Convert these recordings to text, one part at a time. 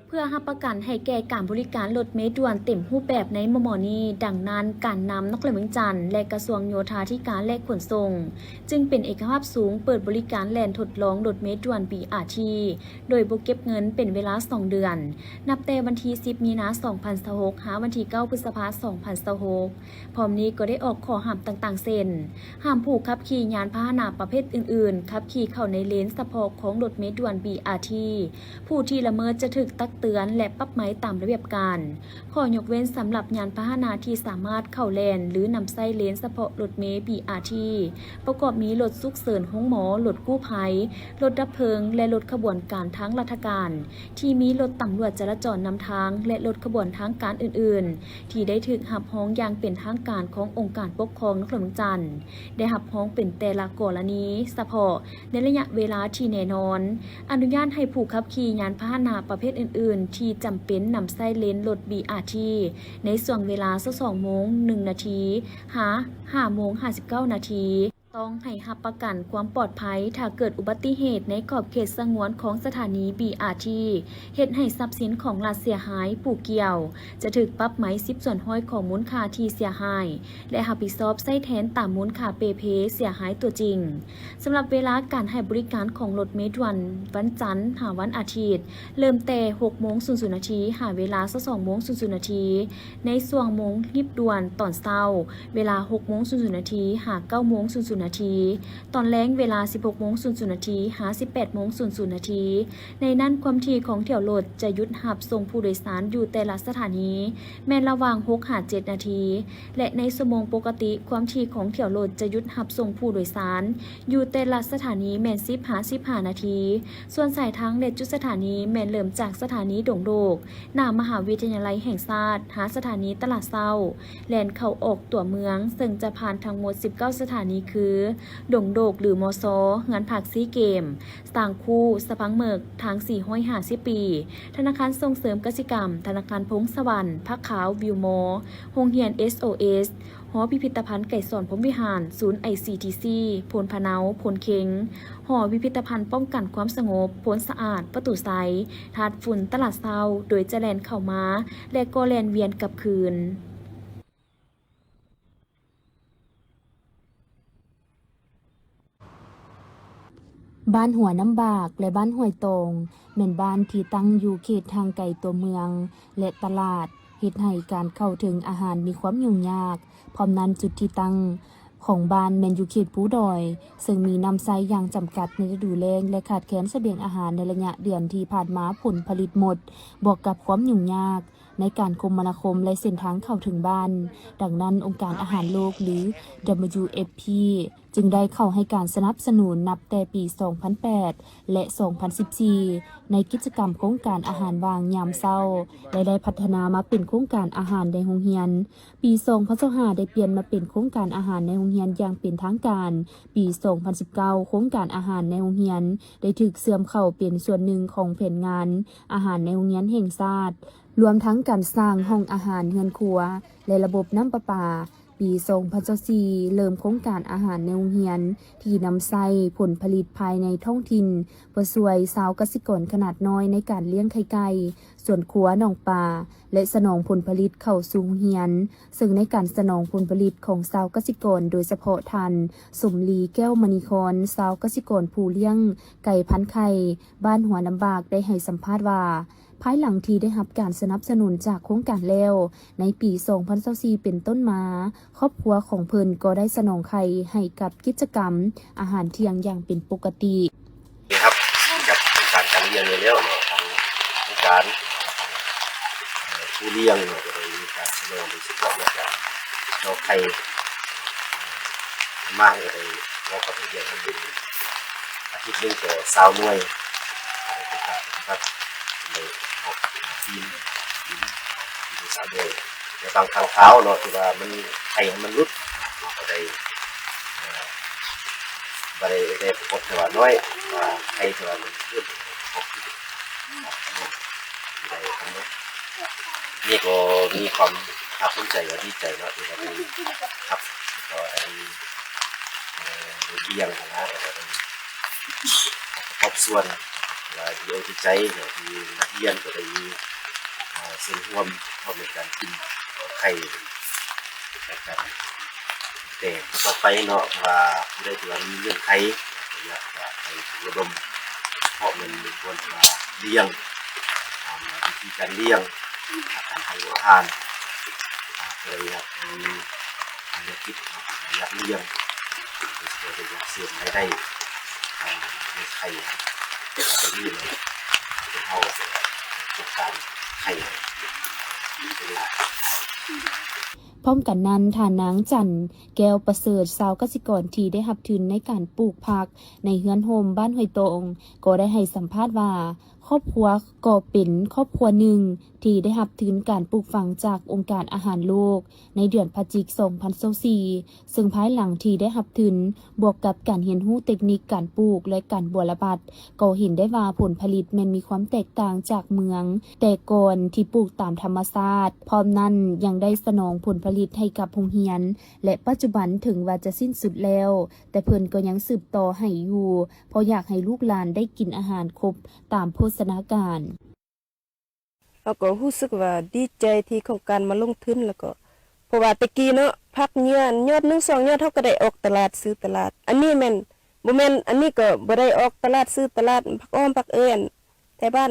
ເພື່ອຮັບປະກັນໃຫ້ແກ່ການບໍລິການລົດເມດ່ວນເຕັມຮູບແບບໃນມໍ່ໆນີ້, ດັ່ງນັ້ນ ການນຳນະຄອນຫຼວງວຽງຈັນ ແລະ ກະຊວງໂຍທາທິການ ແລະ ຂົນສົ່ງ ຈຶ່ງເປັນເອກະພາບສູງ ເປີດບໍລິການແລ່ນທົດລອງລົດເມດ່ວນ ບີອາທີ ໂດຍບໍ່ເກັບເງິນເປັນເວລາສອງເດືອນ, ນັບແຕ່ວັນທີສິບ ມີນາ ສອງພັນຊາວຫົກ ຫາວັນທີເກົ້າ ພຶດສະພາ ສອງພັນຊາວຫົກ. ພ້ອມນີ້ກໍໄດ້ອອກຂໍ້ຫ້າມຕ່າງໆ ເຊັ່ນ ຫ້າມຜູ້ຂັບຂີ່ຍານພາຫະນະປະເພດອື່ນໆ ຂັບຂີ່ເຂົ້າໃນເລນສະເພາະຂອງລົດເມດ່ວນ ບີອາທີ ຜູ້ທີ່ລະເມີດຈະຖືກຕັກເຕືອນ ແລະ ປັບໃໝຕາມລະບຽບການ. ຂໍ້ຍົກເວັ້ນສຳລັບຍານພາຫະນະທີ່ສາມາດເຂົ້າແລ່ນ ຫຼື ນຳໃຊ້ເລນສະເພາະລົດເມ ບີອາທີ ປະກອບມີລົດສຸກເສີນໂຮງໝໍ, ລົດກູ້ໄພ, ລົດດັບເພີງ ແລະ ລົດຂະບວນການທາງລັດຖະການ ທີ່ມີລົດຕຳຫຼວດຈະລາຈອນນຳທາງ ແລະ ລົດຂະບວນທາງການອື່ນໆ ທີ່ໄດ້ຖືກຮັບຮອງຢ່າງເປັນທາງການຂອງອົງການປົກຄອງນະຄອນຫຼວງວຽງຈັນ ໄດ້ຮັບຮອງເປັນແຕ່ລະກໍລະນີສະເພາະ ໃນໄລຍະເວລາທີ່ແນ່ນອນ. ອະນຸຍາດໃຫ້ຜູ້ຂັບຂີ່ຍານພາຫະນະປະເພດອື່ນໆ ທີ່ຈຳເປັນນຳໃຊ້ເລນລົດ ບີອາທີ ໃນຊ່ວງເວລາຊາວສອງໂມງໜຶ່ງນາທີ ຫາຫ້າໂມງຫ້າສິບເກົ້ານາທີ. ຕ້ອງໃຫ້ຮັບປະກັນຄວາມປອດໄພ ຖ້າເກີດອຸບັດຕິເຫດໃນຂອບເຂດສະຫງວນຂອງສະຖານີ ບີອາທີ ເຮັດໃຫ້ຊັບສິນຂອງລັດເສຍຫາຍ, ຜູ້ກ່ຽວຈະຖືກປັບໃໝສິບສ່ວນຮ້ອຍຂອງມູນຄ່າທີ່ເສຍຫາຍ ແລະ ຮັບຜິດຊອບໃຊ້ແທນຕາມມູນຄ່າເປ່ເພເສຍຫາຍຕົວຈິງ. ສຳລັບເວລາການໃຫ້ບໍລິການຂອງລົດເມດ່ວນ ວັນຈັນຫາວັນອາທິດ ເລີ່ມແຕ່ຫົກໂມງສູນນາທີ ຫາເວລາຊາວສອງໂມງສູນນາທີ. ໃນຊ່ວງໂມງຮີບດ່ວນຕອນເຊົ້າ ເວລາຫົກໂມງສູນນາທີ ຫາເກົ້າໂມງສູນນາທີ, ຕອນແລງເວລາສິບຫົກໂມງສູນນາທີ ຫາສິບແປດໂມງສູນນາທີ. ໃນນັ້ນຄວາມຖີ່ຂອງຖ້ຽວລົດຈະຢຸດຮັບສົ່ງຜູ້ໂດຍສານຢູ່ແຕ່ລະສະຖານີແມ່ນລະຫວ່າງຫົກຫາເຈັດນາທີ ແລະ ໃນຊົ່ວໂມງປົກກະຕິ ຄວາມຖີ່ຂອງຖ້ຽວລົດຈະຢຸດຮັບສົ່ງຜູ້ໂດຍສານຢູ່ແຕ່ລະສະຖານີແມ່ນສິບຫາສິບຫ້ານາທີ. ສ່ວນສາຍທາງ ແລະ ຈຸດສະຖານີແມ່ນເລີ່ມຈາກສະຖານີດົງໂດກ ໜ້າມະຫາວິທະຍາໄລແຫ່ງຊາດ ຫາສະຖານີຕະຫຼາດເຊົ້າ ແລ່ນເຂົ້າອອກຕົວເມືອງ ເຊິ່ງຈະຜ່ານທັງໝົດສິບເກົ້າສະຖານີ ຄື ດົງໂດກ ຫຼື ມຊ, ເຮືອນພັກຊີເກມ, ສາງຄູ, ສະພັງເໝິກ, ທາງສີ່ຮ້ອຍຫ້າສິບປີ, ທະນາຄານສົ່ງເສີມກະສິກຳ, ທະນາຄານພົງສະຫວັນ, ພະຂາວ, ວິວມໍ, ໂຮງຮຽນ ເອສໂອເອສ, ຫໍພິພິທະພັນໄກສອນ ພົມວິຫານ, ສູນ ໄອຊີທີຊີ, ໂພນພະເນົາ, ໂພນເຄັງ, ຫໍພິພິທະພັນປ້ອງກັນຄວາມສະຫງົບ, ໂພນສະອາດ, ປະຕູໄຊ, ທາດຝຸ່ນ, ຕະຫຼາດເຊົ້າ, ໂດຍຈະແລ່ນເຂົ້າມາ ແລະ ກໍແລ່ນວຽນກັບຄືນ. ບ້ານຫົວນ້ຳບາກ ແລະ ບ້ານຫ້ວຍຕອງ ແມ່ນບ້ານທີ່ຕັ້ງຢູ່ເຂດຫ່າງໄກຕົວເມືອງ ແລະ ຕະຫຼາດ, ເຮັດໃຫ້ການເຂົ້າເຖິງອາຫານມີຄວາມຫຍຸ້ງຍາກ. ພ້ອມນັ້ນ, ຈຸດທີ່ຕັ້ງຂອງບ້ານແມ່ນຢູ່ເຂດພູດອຍ, ເຊິ່ງມີນ້ຳໃຊ້ຢ່າງຈຳກັດໃນລະດູແລ້ງ ແລະ ຂາດແຄນສະບຽງອາຫານໃນໄລຍະເດືອນທີ່ຜ່ານມາ. ຜົນຜະລິດໝົດ, ບວກກັບຄວາມຫຍຸ້ງຍາກ ໃນການຄົມມະນາຄົມ ແລະ ເສັ້ນທາງເຂົ້າເຖິງບ້ານ. ດັ່ງນັ້ນ, ອົງການອາຫານໂລກ ຫຼື ດັບເບິນຢູເອັຟພີ ຈຶ່ງໄດ້ເຂົ້າໃຫ້ການສະໜັບສະໜູນນັບແຕ່ປີສອງພັນແປດ ແລະ ສອງພັນສິບສີ່ ໃນກິດຈະກຳໂຄງການອາຫານວ່າງຍາມເຊົ້າ ແລະ ໄດ້ພັດທະນາມາເປັນໂຄງການອາຫານໃນໂຮງຮຽນ. ປີສອງພັນຊາວຫ້າ ໄດ້ປ່ຽນມາເປັນໂຄງການອາຫານໃນໂຮງຮຽນຢ່າງເປັນທາງການ. ປີສອງພັນສິບເກົ້າ ໂຄງການອາຫານໃນໂຮງຮຽນໄດ້ຖືກເຊື່ອມເຂົ້າເປັນສ່ວນໜຶ່ງຂອງແຜນງານອາຫານໃນໂຮງຮຽນແຫ່ງຊາດ. ລວມທັງການສ້າງຫ້ອງອາຫານເຮືອນຄົວ ແລະ ລະບົບນ້ຳປະປາ. ປີສອງພັນຊາວສີ່ ເລີ່ມໂຄງການອາຫານໃນໂຮງຮຽນ ທີ່ນຳໃຊ້ຜົນຜະລິດພາຍໃນທ້ອງຖິ່ນ ເພື່ອຊ່ວຍຊາວກະສິກອນຂະໜາດນ້ອຍໃນການລ້ຽງໄຂ່ໄກ່, ສວນຄົວ, ໜອງປາ ແລະ ສະໜອງຜົນຜະລິດເຂົ້າສູ່ໂຮງຮຽນ. ເຊິ່ງໃນການສະໜອງຜົນຜະລິດຂອງຊາວກະສິກອນ, ໂດຍສະເພາະທ່ານ ສົມລີ ແກ້ວມະນີຄອນ, ຊາວກະສິກອນຜູ້ລ້ຽງໄກ່ພັນໄຂ່ ບ້ານຫົວນ້ຳບາກ ໄດ້ໃຫ້ສຳພາດວ່າ, ພາຍຫຼັງທີ່ໄດ້ຮັບການສະໜັບສະໜູນຈາກໂຄງການແລ້ວ, ໃນປີສອງພັນຊາວສີ່ເປັນຕົ້ນມາ, ຄອບຄົວຂອງເພິ່ນກໍໄດ້ສະໜອງໄຂ່ໃຫ້ກັບກິດຈະກຳອາຫານທ່ຽງຢ່າງເປັນປົກກະຕິ. ໄດ້ຮັບ ໄດ້ຮັບການ ການລ້ຽງໄວ້ແລ້ວເນາະ ທາງໂຄງການ ເອີ່ ຜູ້ລ້ຽງເນາະ ກໍໄດ້ມີການສະໜອງໂດຍສະເພາະໃນການເຈາະໄຂ່ ມາກກໍໄດ້ເອົາເຂົ້າໄປລ້ຽງ ອາທິດໜຶ່ງກໍຊາວໜ່ວຍ ແລ້ວກໍໄດ້ອອກຊີນ ຊີນຊາວໜ່ວຍ ແຕ່ບາງຄັ້ງຄາວເນາະ ທີ່ວ່າມັນ ໄຂ່ໃຫ້ມັນຫຼຸດ ເຮົາກໍໄດ້ ເອີ່ ບໍ່ໄດ້ ໄດ້ປະກົດແຕ່ວ່ານ້ອຍ ວ່າໄຂ່ທີ່ວ່າມັນຂຶ້ນ ໄດ້ກຳນົດ ນີ້ກໍມີຄວາມພາກພູມໃຈ ແລະ ດີໃຈເນາະ ທີ່ວ່າໄດ້ຮັບ ກໍໄດ້ ເອີ່ ໄດ້ລ້ຽງຫັ້ນນະ ແລ້ວກໍໄດ້ປະກອບສ່ວນ ກໍດີອົກດີໃຈເນາະ ທີ່ນັກຮຽນກໍໄດ້ມີ ເອີ່ ສ່ວນຮ່ວມ ຮ່ວມໃນການກິນເຂົ້າໄຂ່ ແລະ ການແຕ່ງຕໍ່ໄປເນາະ ວ່າຜູ້ໃດທີ່ວ່າມີເງື່ອນໄຂ ກໍຢາກຈະໃຫ້ຝຶກອົບຮົມ ເພາະມັນມີຄວນທີ່ວ່າລ້ຽງ ຕາມວິທີການລ້ຽງ ການໃຫ້ອາຫານ ອ່າ ເພື່ອຢາກມີ ອ່າ ແນວຄິດ ຢາກລ້ຽງ ໂດຍສະເພາະຢາກເສີມລາຍໄດ້ ອ່າ ໃນໄຂ່ ແລ້ວກໍມີໃນເຮົາ ໂຄງການໄຂ່ ເປັນຫຼາຍ. ພ້ອມກັນນັ້ນ, ທ່ານນາງ ຈັນແກ້ວປະເສີດ ຊາວກະສິກອນທີ່ໄດ້ຮັບທຶນໃນການປູກຜັກໃນເຮືອນໂຮມບ້ານຫ້ວຍໂຕ່ງ ກໍໄດ້ໃຫ້ສຳພາດວ່າ ຄອບຄົວກໍເປັນຄອບຄົວໜຶ່ງທີ່ໄດ້ຮັບທຶນການປູກຝັງຈາກອົງການອາຫານໂລກ ໃນເດືອນພະຈິກ ສອງພັນຊາວສີ່ ເຊິ່ງພາຍຫຼັງທີ່ໄດ້ຮັບທຶນ ບວກກັບການຮຽນຮູ້ເຕັກນິກການປູກ ແລະ ການບົວລະບັດ ກໍເຫັນໄດ້ວ່າຜົນຜະລິດແມ່ນມີຄວາມແຕກຕ່າງຈາກເມືອງແຕ່ກ່ອນທີ່ປູກຕາມທຳມະຊາດ, ພ້ອມນັ້ນຍັງໄດ້ສະໜອງຜົນຜະລິດໃຫ້ກັບໂຮງຮຽນ ແລະ ປັດຈຸບັນເຖິງວ່າຈະສິ້ນສຸດແລ້ວ, ແຕ່ເພິ່ນກໍຍັງສືບຕໍ່ໃຫ້ຢູ່ ເພາະຢາກໃຫ້ລູກຫຼານໄດ້ກິນອາຫານຄົບຕາມໂພຊະນາການ. ເຮົາກໍຮູ້ສຶກວ່າດີໃຈທີ່ໂຄງການມາລົງທຶນ ແລ້ວກໍ ເພາະວ່າແຕ່ກີ້ເນາະ ຜັກເຫຍື່ອຍອດໜຶ່ງສອງຍອດ ເຮົາກໍໄດ້ອອກຕະຫຼາດ ຊື້ຕະຫຼາດ. ອັນນີ້ແມ່ນ ບໍ່ແມ່ນ ອັນນີ້ກໍບໍ່ໄດ້ອອກຕະຫຼາດ ຊື້ຕະຫຼາດ ຜັກອ້ອມ ຜັກເອີຍ ອັນ ໄທບ້ານ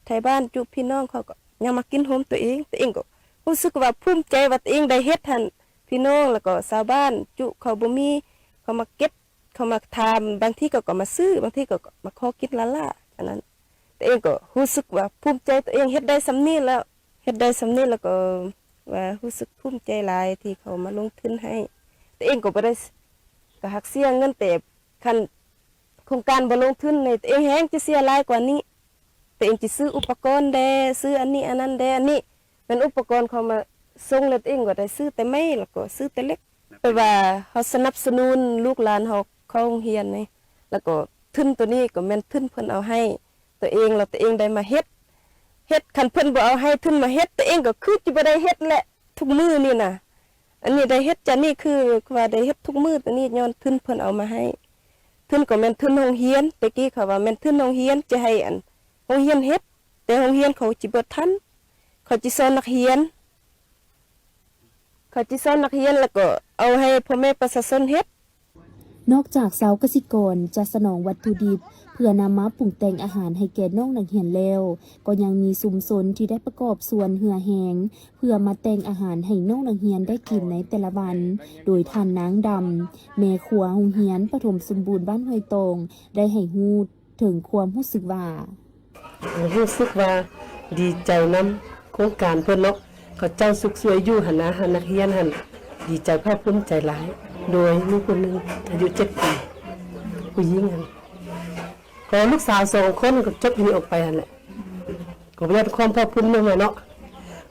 ໄທບ້ານຈຸພີ່ນ້ອງເຂົາກໍຍັງມາກິນໂຮມຕົວເອງ. ຕົວເອງກໍຮູ້ສຶກວ່າພູມໃຈວ່າຕົວເອງໄດ້ເຮັດຫັ້ນ ພີ່ນ້ອງ ແລ້ວກໍຊາວບ້ານຈຸເຂົາບໍ່ມີ ເຂົາມາເກັບ ເຂົາມາຖາມ ບາງທີເຂົາກໍມາຊື້ ບາງທີເຂົາກໍມາຂໍກິນລ້າໆ ອັນນັ້ນ. ຕົວເອງກໍຮູ້ສຶກວ່າພູມໃຈ ຕົວເອງເຮັດໄດ້ສ່ຳນີ້ແລ້ວ ເຮັດໄດ້ສ່ຳນີ້ແລ້ວກໍວ່າຮູ້ສຶກພູມໃຈຫຼາຍທີ່ເຂົາມາລົງທຶນໃຫ້. ຕົວເອງກໍບໍ່ໄດ້ ກໍຫາກເສຍເງິນ ແຕ່ຄັນໂຄງການບໍ່ລົງທຶນນີ້ ຕົວເອງແຮ່ງຈະເສຍຫຼາຍກວ່ານີ້. ຕົວເອງຈະຊື້ອຸປະກອນແດ່ ຊື້ອັນນີ້ອັນນັ້ນແດ່. ອັນນີ້ແມ່ນອຸປະກອນເຂົາມາສົ່ງ ແລ້ວຕົວເອງກໍໄດ້ຊື້ແຕ່ໄມ້ ແລ້ວກໍຊື້ແຕ່ເຫຼັກ. ແປວ່າເຮົາສະໜັບສະໜູນລູກຫຼານເຮົາເຂົ້າໂຮງຮຽນນີ້ ແລ້ວກໍທຶນໂຕນີ້ກໍແມ່ນທຶນເພິ່ນເອົາໃຫ້ຕົວເອງ ແລ້ວຕົວເອງໄດ້ມາເຮັດ ເຮັດ. ຄັນເພິ່ນບໍ່ເອົາໃຫ້ທຶນມາເຮັດ ຕົວເອງກໍຄືຊິບໍ່ໄດ້ເຮັດແຫຼະ ທຸກມື້ນີ້ນະ. ອັນນີ້ໄດ້ເຮັດຈາກນີ້ ຄືວ່າໄດ້ເຮັດທຸກມື້ ຕົວນີ້ຍ້ອນທຶນເພິ່ນເອົາມາໃຫ້. ທຶນກໍແມ່ນທຶນໂຮງຮຽນ ແຕ່ກີ້ເຂົາວ່າແມ່ນທຶນໂຮງຮຽນ ຈະໃຫ້ອັນໂຮງຮຽນເຮັດ ແຕ່ໂຮງຮຽນເຂົາຊິບໍ່ທັນ ເຂົາຊິສອນນັກຮຽນ ເຂົາຊິສອນນັກຮຽນ ແລ້ວກໍເອົາໃຫ້ພໍ່ແມ່ປະຊາຊົນເຮັດ. ນອກຈາກຊາວກະສິກອນຈະສະໜອງວັດຖຸດິບເພື່ອນຳມາປຸງແຕ່ງອາຫານໃຫ້ແກ່ນ້ອງນັກຮຽນແລ້ວ, ກໍຍັງມີຊຸມຊົນທີ່ໄດ້ປະກອບສ່ວນເຫື່ອແຮງເພື່ອມາແຕ່ງອາຫານໃຫ້ນ້ອງນັກຮຽນໄດ້ກິນໃນແຕ່ລະວັນ, ໂດຍທ່ານນາງດຳ ແມ່ຄົວໂຮງຮຽນປະຖົມສົມບູນບ້ານຫ້ວຍຕອງ ໄດ້ໃຫ້ຮູ້ເຖິງຄວາມຮູ້ສຶກວ່າ. ຮູ້ສຶກວ່າດີໃຈນຳໂຄງການເພິ່ນເນາະ, ເຂົາເຈົ້າຊຸກຊ່ວຍຢູ່ຫັ້ນນະ, ຫັ້ນນັກຮຽນຫັ້ນດີໃຈພາກພູມໃຈຫຼາຍ. ໂດຍມີຜູ້ໜຶ່ງອາຍຸເຈັດປີ ຜູ້ຍິງຫັ້ນ, ກໍລູກສາວສອງຄົນກໍຈົບຢູ່ນີ້ອອກໄປຫັ້ນແຫຼະ, ກໍຍ້ອນຄວາມພາກພູມນຳແຫຼະເນາະ,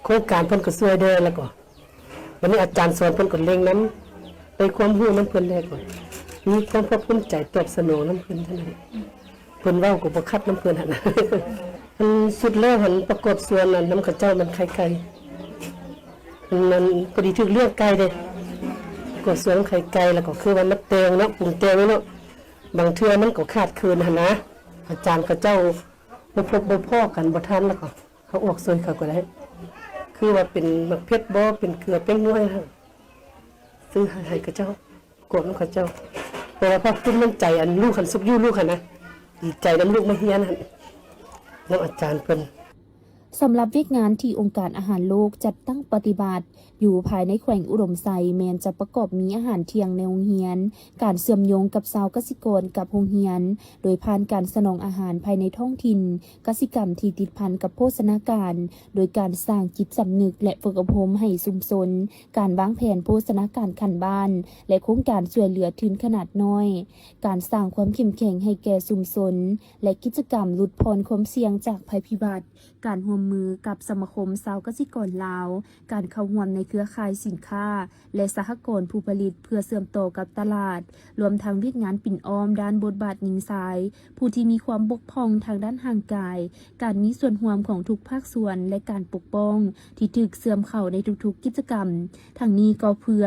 ໂຄງການເພິ່ນກໍຊ່ວຍແດ່ ແລ້ວກໍ ບັດນີ້ອາຈານສອນເພິ່ນກໍເລັ່ງນຳ, ໄດ້ຄວາມຮູ້ນຳເພິ່ນແດ່ກໍມີຄວາມພາກພູມໃຈຕອບສະໜອງນຳເພິ່ນເທົ່ານັ້ນ. ເພິ່ນເວົ້າກໍບໍ່ຂັດນຳເພິ່ນຫັ້ນນະ. ອັນສຸດແລ້ວຫັ້ນປະກອບສ່ວນອັນນຳເຂົາເຈົ້າມັນໄຂ່ໄກ່, ອັນນັ້ນພໍດີຖືກລ້ຽງໄກ່ເດ້, ປະກອບສ່ວນໄຂ່ໄກ່ ແລ້ວກໍຄືວ່າມາແຕ່ງເນາະ, ປຸງແຕ່ງເນາະ, ບາງເທື່ອມັນກໍຂາດເຂີນຫັ້ນນະ, ອາຈານເຂົາເຈົ້າ ບໍ່ພົບບໍ່ພໍ້ກັນບໍ່ທັນ ແລ້ວກໍເຮົາອອກຊ່ວຍເຂົາກໍໄດ້, ຄືວ່າເປັນໝາກເຜັດບໍ ເປັນເກືອແປ້ງນົວຫັ້ນ ຊື້ໃຫ້ເຂົາເຈົ້າ ກວດນຳເຂົາເຈົ້າ. ແຕ່ວ່າພາກພູມໃຈອັນລູກຫັ້ນ ສຸກຢູ່ລູກຫັ້ນນະ, ດີໃຈນຳລູກມາຮຽນຫັ້ນ ນຳອາຈານເພິ່ນ. ສຳລັບວຽກງານທີ່ອົງການອາຫານໂລກຈັດຕັ້ງປະຕິບັດ ຢູ່ພາຍໃນແຂວງອຸດົມໄຊ ແມ່ນຈະປະກອບມີອາຫານທ່ຽງໃນໂຮງຮຽນ, ການເຊື່ອມໂຍງກັບຊາວກະສິກອນກັບໂຮງຮຽນ ໂດຍຜ່ານການສະໜອງອາຫານພາຍໃນທ້ອງຖິ່ນ, ກະສິກຳທີ່ຕິດພັນກັບໂພຊະນາການ ໂດຍການສ້າງຈິດສຳນຶກ ແລະ ຝຶກອົບຮົມໃຫ້ຊຸມຊົນ, ການວາງແຜນໂພຊະນາການຂັ້ນບ້ານ ແລະ ໂຄງການຊ່ວຍເຫຼືອທຶນຂະໜາດນ້ອຍ, ການສ້າງຄວາມເຂັ້ມແຂງໃຫ້ແກ່ຊຸມຊົນ ແລະ ກິດຈະກຳຫຼຸດຜ່ອນຄວາມສ່ຽງຈາກໄພພິບັດ. ການຮ່ວມມືກັບສະມາຄົມຊາວກະສິກອນລາວ, ການເຂົ້າຮ່ວມໃນເຄືອຂ່າຍສິນຄ້າ ແລະ ສະຫະກອນຜູ້ຜະລິດເພື່ອເຊື່ອມຕໍ່ກັບຕະຫຼາດ, ລວມທັງວຽກງານປິ່ນອ້ອມດ້ານບົດບາດຍິງຊາຍ ຜູ້ທີ່ມີຄວາມບົກຜ່ອງທາງດ້ານຮ່າງກາຍ, ການມີສ່ວນຮ່ວມຂອງທຸກພາກສ່ວນ ແລະ ການປົກປ້ອງທີ່ຖືກເຊື່ອມເຂົ້າໃນທຸກໆກິດຈະກຳ. ທັງນີ້ກໍເພື່ອ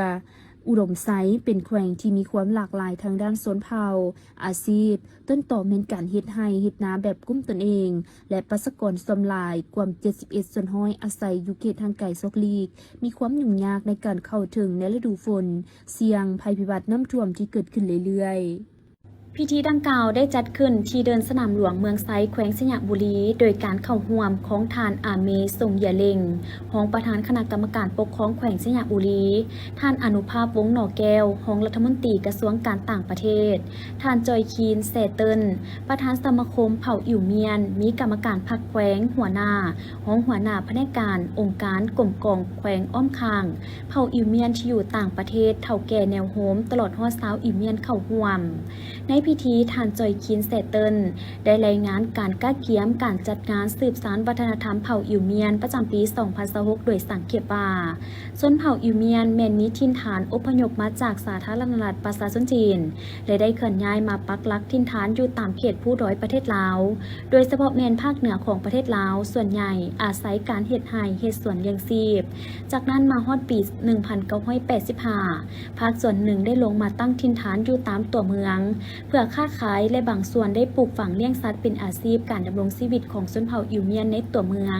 ອຸດົມໄຊເປັນແຂວງທີ່ມີຄວາມຫຼາກຫຼາຍທາງດ້ານຊົນເຜົ່າ, ອາຊີບ, ຕົ້ນຕໍແມ່ນການເຮັດໄຮ່ເຮັດນາແບບກຸ້ມຕົນເອງ ແລະ ປະຊາກອນສ່ວນຫຼາຍກວ່າເຈັດສິບເອັດສ່ວນຮ້ອຍອາໄສຢູ່ເຂດຫ່າງໄກຊອກຫຼີກ, ມີຄວາມຫຍຸ້ງຍາກໃນການເຂົ້າເຖິງໃນລະດູຝົນ, ສ່ຽງໄພພິບັດນ້ຳຖ້ວມທີ່ເກີດຂຶ້ນເລື້ອຍໆ. ພິທີດັ່ງກ່າວໄດ້ຈັດຂຶ້ນທີ່ເດີ່ນສະໜາມຫຼວງເມືອງໄຊ ແຂວງໄຊຍະບູລີ, ໂດຍການເຂົ້າຮ່ວມຂອງທ່ານ ອາເມ ຊົງຢາເລັງ ຮອງປະທານຄະນະກຳມະການປົກຄອງແຂວງໄຊຍະບູລີ, ທ່ານ ອະນຸພາບ ວົງໜໍແກ້ວ ຮອງລັດຖະມົນຕີກະຊວງການຕ່າງປະເທດ, ທ່ານ ຈອຍຄີນ ແຊເຕີນ ປະທານສະມາຄົມເຜົ່າອິວມຽນ, ມີກຳມະການພັກແຂວງ, ຫົວໜ້າ, ຮອງຫົວໜ້າພະແນກການ, ອົງການ, ກົມກອງແຂວງອ້ອມຂ້າງ, ເຜົ່າອິວມຽນທີ່ຢູ່ຕ່າງປະເທດ, ເຖົ້າແກ່ແນວໂຮມ, ຕະຫຼອດຮອດຊາວອິວມຽນເຂົ້າຮ່ວມ. ໃນພິທີ, ທ່ານ ຈອຍຄີນ ແຊເຕີນ ໄດ້ລາຍງານການກະກຽມການຈັດງານສືບສານວັດທະນະທຳເຜົ່າອິວມຽນປະຈຳປີສອງພັນຊາວຫົກ ໂດຍສັງເຂບວ່າ, ຊົນເຜົ່າອິວມຽນແມ່ນມີຖິ່ນຖານອົບພະຍົບມາຈາກສາທາລະນະລັດປະຊາຊົນຈີນ ແລະ ໄດ້ເຄື່ອນຍ້າຍມາປັກຫຼັກຖິ່ນຖານຢູ່ຕາມເຂດພູດອຍປະເທດລາວ, ໂດຍສະເພາະແມ່ນພາກເໜືອຂອງປະເທດລາວ, ສ່ວນໃຫຍ່ອາໄສການເຮັດໄຮ່ເຮັດສວນລ້ຽງຊີບ. ຈາກນັ້ນມາຮອດປີໜຶ່ງພັນເກົ້າຮ້ອຍແປດສິບຫ້າ ພາກສ່ວນໜຶ່ງໄດ້ລົງມາຕັ້ງຖິ່ນຖານຢູ່ຕາມຕົວເມືອງ ເພື່ອຄ້າຂາຍ ແລະ ບາງສ່ວນໄດ້ປູກຝັງລ້ຽງສັດເປັນອາຊີບ. ການດຳລົງຊີວິດຂອງຊົນເຜົ່າອິວມຽນໃນຕົວເມືອງ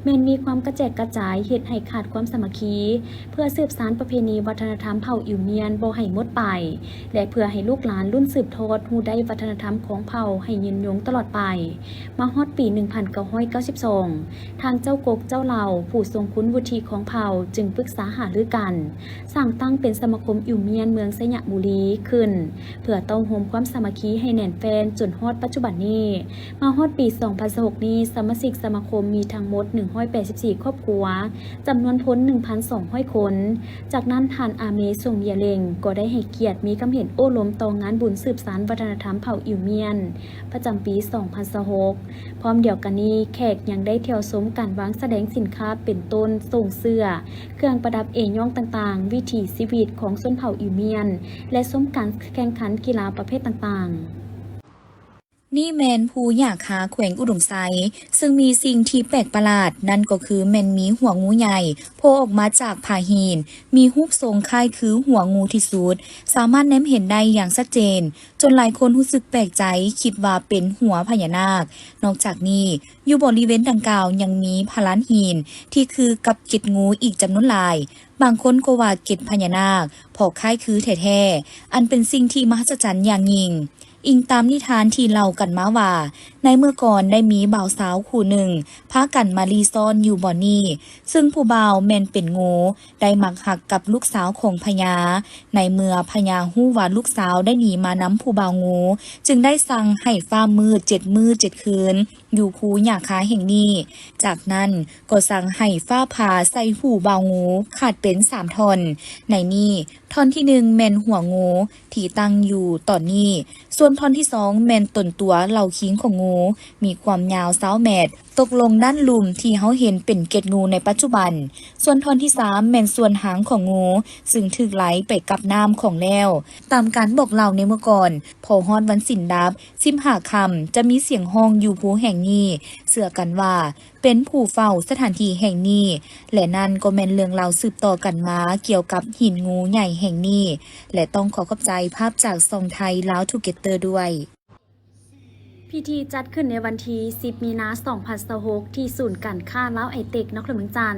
ແມ່ນມີຄວາມກະແຈກກະຈາຍ, ເຮັດໃຫ້ຂາດຄວາມສາມັກຄີ. ເພື່ອສືບສານປະເພນີວັດທະນະທຳເຜົ່າອິວມຽນບໍ່ໃຫ້ໝົດໄປ ແລະ ເພື່ອໃຫ້ລູກຫຼານລຸ້ນສືບທອດຮູ້ໄດ້ວັດທະນະທຳຂອງເຜົ່າໃຫ້ຍືນຍົງຕະຫຼອດໄປ, ມາຮອດປີໜຶ່ງພັນເກົ້າຮ້ອຍເກົ້າສິບສອງ ທາງເຈົ້າກົກເຈົ້າເຫຼົ່າ ຜູ້ຊົງຄຸນວຸດທິຂອງເຜົ່າ ຈຶ່ງປຶກສາຫາລືກັນ ສ້າງຕັ້ງເປັນສະມາຄົມອິວມຽນເມືອງໄຊຍະບູລີຂຶ້ນ ເພື່ອເຕົ້າໂຮມຄວາມສາມັກຄີໃຫ້ແໜ້ນແຟ້ນຈົນຮອດປັດຈຸບັນນີ້. ມາຮອດປີສອງພັນຊາວຫົກນີ້, ສະມາຊິກສະມາຄົມມີທັງໝົດໜຶ່ງຮ້ອຍແປດສິບສີ່ຄອບຄົວ, ຈຳນວນຄົນໜຶ່ງພັນສອງຮ້ອຍຄົນ. ຈາກນັ້ນ, ທ່ານ ອາເມ ຊົງຢາເລັງ ກໍໄດ້ໃຫ້ກຽດມີຄຳເຫັນໂອ້ລົມຕໍ່ງານບຸນສືບສານວັດທະນະທຳເຜົ່າອິວມຽນ ປະຈຳປີສອງພັນຊາວຫົກ. ພ້ອມດຽວກັນນີ້, ແຂກຍັງໄດ້ທ່ຽວຊົມການວາງສະແດງສິນຄ້າເປັນຕົ້ນ ໂສ້ງເສື້ອ, ເຄື່ອງປະດັບເອຍ້ອງຕ່າງໆ, ວິຖີຊີວິດຂອງຊົນເຜົ່າອິວມຽນ ແລະ ຊົມການແຂ່ງຂັນກິລາປະເພດຕ່າງໆ. ນີ້ແມ່ນພູຫຍ້າຄາ ແຂວງອຸດົມໄຊ, ເຊິ່ງມີສິ່ງທີ່ແປກປະຫຼາດ, ນັ້ນກໍຄືແມ່ນມີຫົວງູໃຫຍ່ໂຜ່ອອກມາຈາກຜາຫີນ, ມີຮູບຊົງຄ້າຍຄືຫົວງູທີ່ສຸດ, ສາມາດແນມເຫັນໄດ້ຢ່າງຊັດເຈນ. ຈົນຫຼາຍຄົນຮູ້ສຶກແປກໃຈ, ຄິດວ່າເປັນຫົວພະຍານາກ. ນອກຈາກນີ້, ຢູ່ບໍລິເວນດັ່ງກ່າວຍັງມີຜາລານຫີນທີ່ຄືກັບເກັດງູອີກຈຳນວນຫຼາຍ. ບາງຄົນກໍວ່າເກັດພະຍານາກ, ເພາະຄ້າຍຄືແທ້ໆ, ອັນເປັນສິ່ງທີ່ມະຫັດສະຈັນຢ່າງຍິ່ງ. ອີງຕາມນິທານທີ່ເລົ່າກັນມາວ່າ, ໃນເມື່ອກ່ອນໄດ້ມີບ່າວສາວຄູ່ໜຶ່ງພາກັນມາລີ້ຊ່ອນຢູ່ບ່ອນນີ້, ເຊິ່ງຜູ້ບ່າວແມ່ນເປັນງູ, ໄດ້ມັກຮັກກັບລູກສາວຂອງພະຍາ. ໃນເມື່ອພະຍາຮູ້ວ່າລູກສາວໄດ້ໜີມານຳຜູ້ບ່າວງູ, ຈຶ່ງໄດ້ສັ່ງໃຫ້ຟ້າມືດເຈັດມື້ເຈັດຄືນຢູ່ພູຫຍ້າຄາແຫ່ງນີ້. ຈາກນັ້ນກໍສັ່ງໃຫ້ຟ້າຜ່າໃສ່ຜູ້ບ່າວງູຂາດເປັນສາມທ່ອນ. ໃນນີ້, ທ່ອນທີໜຶ່ງແມ່ນຫົວງູທີ່ຕັ້ງຢູ່ຕອນນີ້, ສ່ວນທ່ອນທີສອງແມ່ນຕົນຕົວເຫຼົ່າຄີງຂອງງູ, ມີຄວາມຍາວຊາວແມັດ, ຕົກລົງດ້ານລຸ່ມທີ່ເຮົາເຫັນເປັນເກັດງູໃນປັດຈຸບັນ. ສ່ວນທ່ອນທີສາມແມ່ນສ່ວນຫາງຂອງງູ, ຊຶ່ງຖືກໄຫຼໄປກັບນ້ຳຂອງແລ້ວ. ຕາມການບອກເລົ່າໃນເມື່ອກ່ອນ, ພໍຮອດວັນສິນດັບ ສິບຫ້າຄ່ຳ ຈະມີສຽງຮ້ອງຢູ່ພູແຫ່ງນີ້, ເຊື່ອກັນວ່າ ເປັນຜູ້ເຝົ້າສະຖານທີ່ແຫ່ງນີ້ ແລະ ນັ້ນກໍແມ່ນເລື່ອງລາວສືບຕໍ່ກັນມາກ່ຽວກັບຫີນງູໃຫຍ່ແຫ່ງນີ້ ແລະ ຕ້ອງຂໍຂອບໃຈພາບຈາກຊ່ອງໄທລາວທູເກເຕີດ້ວຍ. ພິທີຈັດຂຶ້ນໃນວັນທີສິບ ມີນາ ສອງພັນຊາວຫົກ ທີ່ສູນການຄ້າລາວໄອເຕັກ ນະຄອນຫຼວງວຽງຈັນ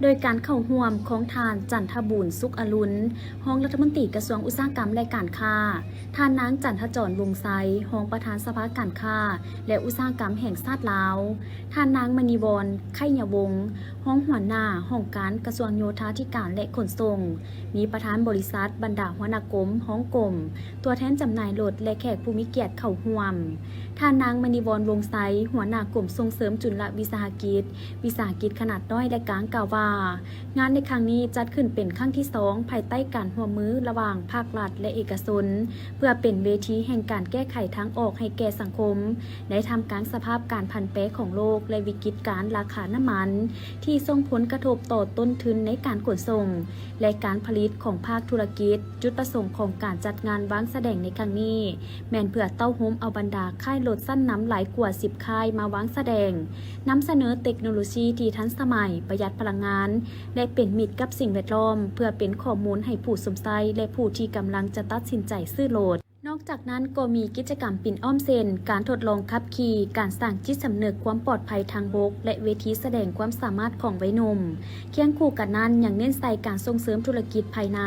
ໂດຍການເຂົ້າຮ່ວມຂອງທ່ານ ຈັນທະບູນ ສຸກອະລຸນ ຮອງລັດຖະມົນຕີກະຊວງອຸດສາຫະກຳ ແລະ ການຄ້າ, ທ່ານນາງ ຈັນທະຈອນ ວົງໄຊ ຮອງປະທານສະພາການຄ້າ ແລະ ອຸດສາຫະກຳແຫ່ງຊາດລາວ, ທ່ານນາງ ມະນີວອນ ໄຄຍະວົງ ຮອງຫົວໜ້າຫ້ອງການກະຊວງໂຍທາທິການ ແລະ ຂົນສົ່ງ, ມີປະທານບໍລິສັດ, ບັນດາຫົວໜ້າກົມ, ຮອງກົມ, ຕົວແທນຈຳໜ່າຍລົດ ແລະ ແຂກຜູ້ມີກຽດເຂົ້າຮ່ວມ. ທ່ານນາງ ມະນີວອນ ວົງໄຊ ຫົວໜ້າກົມສົ່ງເສີມຈຸນລະວິສາຫະກິດ, ວິສາຫະກິດຂະໜາດນ້ອຍ ແລະ ກາງ ກ່າວວ່າ, ງານໃນຄັ້ງນີ້ຈັດຂຶ້ນເປັນຄັ້ງທີສອງ ພາຍໃຕ້ການຮ່ວມມືລະຫວ່າງພາກລັດ ແລະ ເອກະຊົນ ເພື່ອເປັນເວທີແຫ່ງການແກ້ໄຂທາງອອກໃຫ້ແກ່ສັງຄົມ ໃນທ່າມກາງສະພາບການຜັນແປຂອງໂລກ ແລະ ວິກິດການລາຄານ້ຳມັນທີ່ ທີ່ສົ່ງຜົນກະທົບຕໍ່ຕົ້ນທຶນໃນການຂົນສົ່ງ ແລະ ການຜະລິດຂອງພາກທຸລະກິດ. ຈຸດປະສົງຂອງການຈັດງານວາງສະແດງໃນຄັ້ງນີ້ ແມ່ນເພື່ອເຕົ້າໂຮມເອົາບັນດາຄ້າຍລົດຊັ້ນນຳຫຼາຍກວ່າສິບຄ້າຍມາວາງສະແດງ, ນຳສະເໜີເຕັກໂນໂລຊີທີ່ທັນສະໄໝ, ປະຢັດພະລັງງານ ແລະ ເປັນມິດກັບສິ່ງແວດລ້ອມ, ເພື່ອເປັນຂໍ້ມູນໃຫ້ຜູ້ຊົມໃຊ້ ແລະ ຜູ້ທີ່ກຳລັງຈະຕັດສິນໃຈຊື້ລົດ. ນອກຈາກນັ້ນກໍມີກິດຈະກຳປິ່ນອ້ອມເຊັ່ນ ການທົດລອງຂັບຂີ່, ການສ້າງຈິດສຳນຶກຄວາມປອດໄພທາງບົກ ແລະ ເວທີສະແດງຄວາມສາມາດຂອງໄວໜຸ່ມ. ຄຽງຄູ່ກັນນັ້ນຍັງເນັ້ນໃສ່ການສົ່ງເສີມທຸລະກິດພາຍໃນ,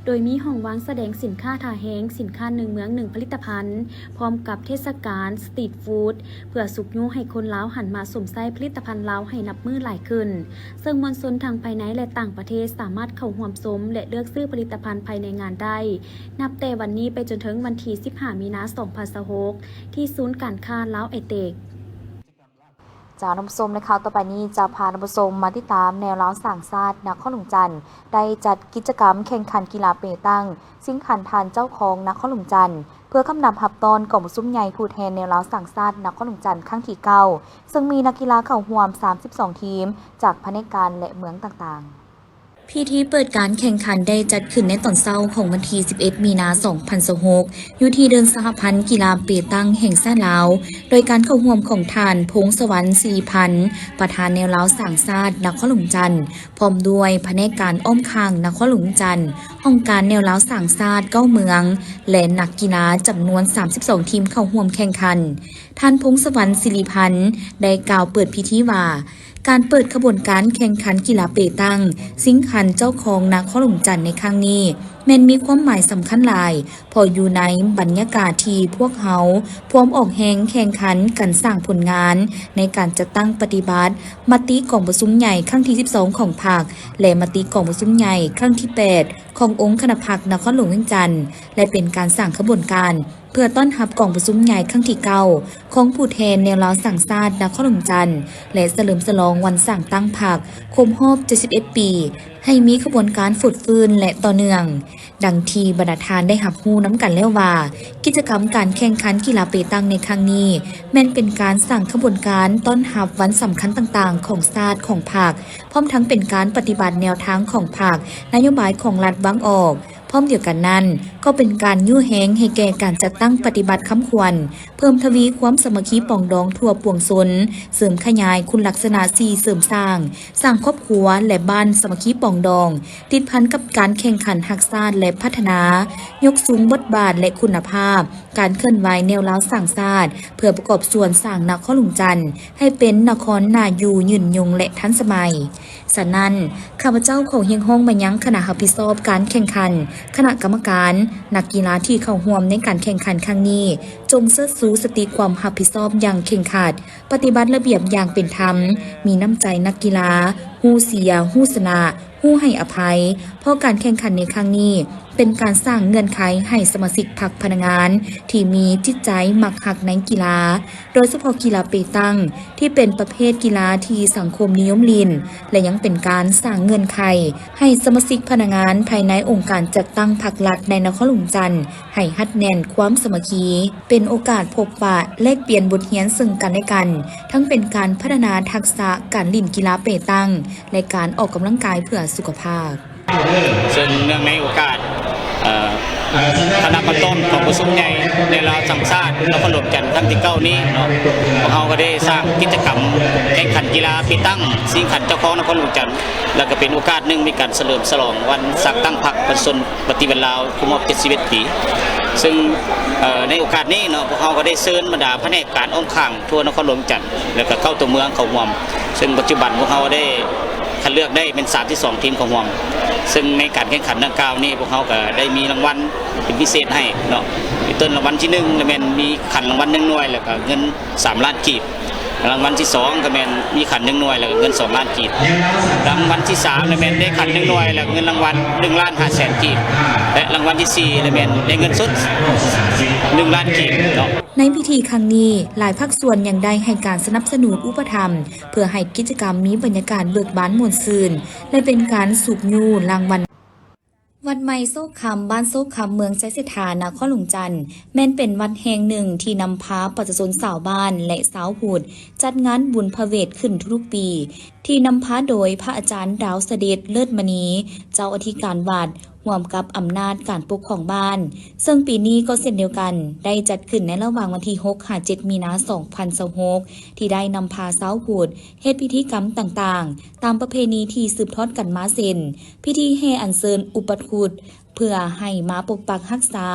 ໂດຍມີຫ້ອງວາງສະແດງສິນຄ້າທ່າແຮງ, ສິນຄ້າໜຶ່ງເມືອງໜຶ່ງຜະລິດຕະພັນ, ພ້ອມກັບເທດສະການສະຕຣີດຟູດ ເພື່ອຊຸກຍູ້ໃຫ້ຄົນລາວຫັນມາຊົມໃຊ້ຜະລິດຕະພັນລາວໃຫ້ນັບມື້ຫຼາຍຂຶ້ນ, ເຊິ່ງມວນຊົນທັງພາຍໃນ ແລະ ຕ່າງປະເທດສາມາດເຂົ້າຮ່ວມຊົມ ແລະ ເລືອກຊື້ຜະລິດຕະພັນພາຍໃນງານໄດ້ ນັບແຕ່ວັນນີ້ໄປຈົນເຖິງວັນທີສິບຫ້າ ມີນາ ສອງພັນຊາວຫົກ ທີ່ສູນການຄ້າລາວໄອເຕັກ. ເຈົ້າ ທ່ານຜູ້ຊົມ ໃນຂ່າວຕໍ່ໄປນີ້ຈະພາທ່ານຜູ້ຊົມມາຕິດຕາມແນວລາວສ້າງຊາດນະຄອນຫຼວງຈັນ ໄດ້ຈັດກິດຈະກຳແຂ່ງຂັນກິລາເປຕັງ ຊິງຂັນທ່ານເຈົ້າຄອງນະຄອນຫຼວງຈັນ ເພື່ອກຳນຳຮັບຕ້ອນກອງປະຊຸມໃຫຍ່ຜູ້ແທນແນວລາວສ້າງຊາດນະຄອນຫຼວງຈັນຄັ້ງທີເກົ້າ ເຊິ່ງມີນັກກິລາເຂົ້າຮ່ວມສາມສິບສອງທີມ ຈາກພະແນກການ ແລະ ເມືອງຕ່າງໆ. ພິທີເປີດການແຂ່ງຂັນໄດ້ຈັດຂຶ້ນໃນຕອນເຊົ້າຂອງວັນທີສິບເອັດ ມີນາ ສອງພັນຊາວຫົກ ຢູ່ທີ່ເດີ່ນສະຫະພັນກິລາເປຕັງແຫ່ງຊາດລາວ ໂດຍການເຂົ້າຮ່ວມຂອງທ່ານ ພົງສະຫວັນ ສິລິພັນ ປະທານແນວລາວສ້າງຊາດນະຄອນຫຼວງຈັນ ພ້ອມດ້ວຍພະແນກການອ້ອມຂ້າງນະຄອນຫຼວງຈັນ, ຫ້ອງການແນວລາວສ້າງຊາດເກົ້າເມືອງ ແລະ ນັກກິລາຈຳນວນສາມສິບສອງທີມເຂົ້າຮ່ວມແຂ່ງຂັນ. ທ່ານ ພົງສະຫວັນ ສິລິພັນ ໄດ້ກ່າວເປີດພິທີວ່າ ການເປີດຂະບວນການແຂ່ງຂັນກິລາເປຕັງ ຊິງຂັນເຈົ້າຄອງນະຄອນຫຼວງຈັນໃນຄັ້ງນີ້ ແມ່ນມີຄວາມໝາຍສຳຄັນຫຼາຍ ເພາະຢູ່ໃນບັນຍາກາດທີ່ພວກເຮົາພວມອອກແຮງແຂ່ງຂັນກັນສ້າງຜົນງານໃນການຈັດຕັ້ງປະຕິບັດມະຕິກອງປະຊຸມໃຫຍ່ຄັ້ງທີສິບສອງຂອງພັກ ແລະ ມະຕິກອງປະຊຸມໃຫຍ່ຄັ້ງທີແປດຂອງອົງຄະນະພັກນະຄອນຫຼວງວຽງຈັນ ແລະ ເປັນການສ້າງຂະບວນການ ເພື່ອຕ້ອນຮັບກອງປະຊຸມໃຫຍ່ຄັ້ງທີເກົ້າຂອງຜູ້ແທນແນວລາວສ້າງຊາດນະຄອນຫຼວງຈັນ ແລະ ສະເຫຼີມສະຫຼອງວັນສ້າງຕັ້ງພັກຄົບຮອບເຈັດສິບເອັດປີ ໃຫ້ມີຂະບວນການຟົດຟື້ນ ແລະ ຕໍ່ເນື່ອງ. ດັ່ງທີ່ບັນດາທ່ານໄດ້ຮັບຮູ້ນຳກັນແລ້ວວ່າ ກິດຈະກຳການແຂ່ງຂັນກິລາເປຕັງໃນຄັ້ງນີ້ ແມ່ນເປັນການສ້າງຂະບວນການຕ້ອນຮັບວັນສຳຄັນຕ່າງໆຂອງຊາດ, ຂອງພັກ, ພ້ອມທັງເປັນການປະຕິບັດແນວທາງຂອງພັກ, ນະໂຍບາຍຂອງລັດວາງອອກ. ພ້ອມດຽວກັນນັ້ນ ກໍເປັນການຍູ້ແຮງໃຫ້ແກ່ການຈັດຕັ້ງປະຕິບັດຄຳຂວັນ, ເພີ່ມທະວີຄວາມສາມັກຄີປອງດອງທົ່ວປວງຊົນ, ເສີມຂະຫຍາຍຄຸນລັກສະນະສີ່ເສີມສ້າງ, ສ້າງຄອບຄົວ ແລະ ບ້ານສາມັກຄີປອງດອງ, ຕິດພັນກັບການແຂ່ງຂັນຮັກຊາດ ແລະ ພັດທະນາ, ຍົກສູງບົດບາດ ແລະ ຄຸນນະພາບການເຄື່ອນໄຫວແນວລາວສ້າງຊາດ ເພື່ອປະກອບສ່ວນສ້າງນະຄອນຫຼວງຈັນ ໃຫ້ເປັນນະຄອນໜ້າຢູ່, ຍືນຍົງ ແລະ ທັນສະໄໝ. ສະນັ້ນ, ຂ້າພະເຈົ້າຂໍຮຽກຮ້ອງມາຍັງຄະນະຮັບຜິດຊອບການແຂ່ງຂັນ, ຄະນະກຳມະການ, ນັກກິລາທີ່ເຂົ້າຮ່ວມໃນການແຂ່ງຂັນຄັ້ງນີ້, ຈົ່ງເຊີດຊູສະຕິຄວາມຮັບຜິດຊອບຢ່າງເຄັ່ງຄັດ, ປະຕິບັດລະບຽບຢ່າງເປັນທຳ, ມີນ້ຳໃຈນັກກິລາ, ຮູ້ເສຍ, ຮູ້ຊະນະ, ຮູ້ໃຫ້ອະໄພ, ເພາະການແຂ່ງຂັນໃນຄັ້ງນີ້ ເປັນການສ້າງເງື່ອນໄຂໃຫ້ສະມາຊິກພັກພະນັກງານທີ່ມີຈິດໃຈມັກຮັກໃນກິລາ, ໂດຍສະເພາະກິລາເປຕັງ ທີ່ເປັນປະເພດກິລາທີ່ສັງຄົມນິຍົມຫຼິ້ນ ແລະ ຍັງເປັນການສ້າງເງື່ອນໄຂໃຫ້ສະມາຊິກພະນັກງານພາຍໃນອົງການຈັດຕັ້ງພັກລັດໃນນະຄອນຫຼວງຈັນ ໃຫ້ຮັດແໜ້ນຄວາມສາມັກຄີ, ເປັນໂອກາດພົບປະແລກປ່ຽນບົດຮຽນເຊິ່ງກັນແລະກັນ, ທັງເປັນການພັດທະນາທັກສະການຫຼິ້ນກິລາເປຕັງ ແລະ ການອອກກຳລັງກາຍເພື່ອສຸຂະພາບ. ເຊິ່ງເນື່ອງໃນໂອກາດ ເອີ ຄະນະປະຕ້ອນກອງປະຊຸມໃຫຍ່ແນວລາວສ້າງຊາດນະຄອນຫຼວງຈັນຄັ້ງທີເກົ້ານີ້ເນາະ, ພວກເຮົາກໍໄດ້ສ້າງກິດຈະກຳແຂ່ງຂັນກິລາເປຕັງຊິງຂັນເຈົ້າຄອງນະຄອນຫຼວງຈັນ ແລ້ວກໍເປັນໂອກາດໜຶ່ງໃນການສະເຫຼີມສະຫຼອງວັນສ້າງຕັ້ງພັກປະຊາຊົນປະຕິວັດລາວຄົບຮອບເຈັດສິບເອັດປີ. ເຊິ່ງ ເອີ ໃນໂອກາດນີ້ເນາະ ພວກເຮົາກໍໄດ້ເຊີນບັນດາພະແນກການອ້ອມຂ້າງທົ່ວນະຄອນຫຼວງຈັນ ແລ້ວກໍເກົ້າຕົວເມືອງເຂົ້າຮ່ວມ, ເຊິ່ງປັດຈຸບັນພວກເຮົາໄດ້ຄັດເລືອກໄດ້ແມ່ນສາມສິບສອງທີມເຂົ້າຮ່ວມ, ເຊິ່ງໃນການແຂ່ງຂັນດັ່ງກ່າວນີ້ ພວກເຮົາກໍໄດ້ມີລາງວັນເປັນພິເສດໃຫ້ເນາະ, ເປັນຕົ້ນລາງວັນທີໜຶ່ງ ລະແມ່ນມີຂັນລາງວັນໜຶ່ງໜ່ວຍ ແລ້ວກໍເງິນສາມລ້ານກີບ, ລາງວັນທີສອງ ກໍແມ່ນມີຂັນໜຶ່ງໜ່ວຍ ແລ້ວກໍເງິນສອງລ້ານກີບ, ລາງວັນທີສາມ ລະແມ່ນໄດ້ຂັນໜຶ່ງໜ່ວຍ ແລ້ວກໍເງິນລາງວັນໜຶ່ງລ້ານຫ້າແສນກີບ, ແລະ ລາງວັນທີສີ່ ລະແມ່ນໄດ້ເງິນສົດໜຶ່ງລ້ານກີບເນາະ. ໃນພິທີຄັ້ງນີ້, ຫຼາຍພາກສ່ວນຍັງໄດ້ໃຫ້ການສະໜັບສະໜູນອຸປະຖຳ ເພື່ອໃຫ້ກິດຈະກຳມີບັນຍາກາດເບີກບານມ່ວນຊື່ນ ແລະ ເປັນການຊຸກຍູ້ລາງວັນ. ໄມ້ໂຊກຄຳ ບ້ານໂຊກຄຳ ເມືອງໄຊເສດຖາ ນະຄອນຫຼວງຈັນ ແມ່ນເປັນວັດແຫ່ງໜຶ່ງທີ່ນຳພາປະຊາຊົນຊາວບ້ານ ແລະ ຊາວພຸດ ຈັດງານບຸນພະເວດຂຶ້ນທຸກໆປີ ທີ່ນຳພາໂດຍພະອາຈານ ດາວສະເດັດ ເລີດມະນີ ເຈົ້າອະທິການວັດ ຮ່ວມກັບອຳນາດການປົກຄອງບ້ານ, ເຊິ່ງປີນີ້ກໍເຊັ່ນດຽວກັນ ໄດ້ຈັດຂຶ້ນໃນລະຫວ່າງວັນທີຫົກຫາເຈັດມີນາ ສອງພັນຊາວຫົກ ທີ່ໄດ້ນຳພາຊາວພຸດເຮັດພິທີກຳຕ່າງໆ ຕາມປະເພນີທີ່ສືບທອດກັນມາ ເຊັ່ນ ພິທີແຫ່ອັນເຊີນອຸປະຄຸດ ເພື່ອໃຫ້ມາປົກປັກຮັກສາ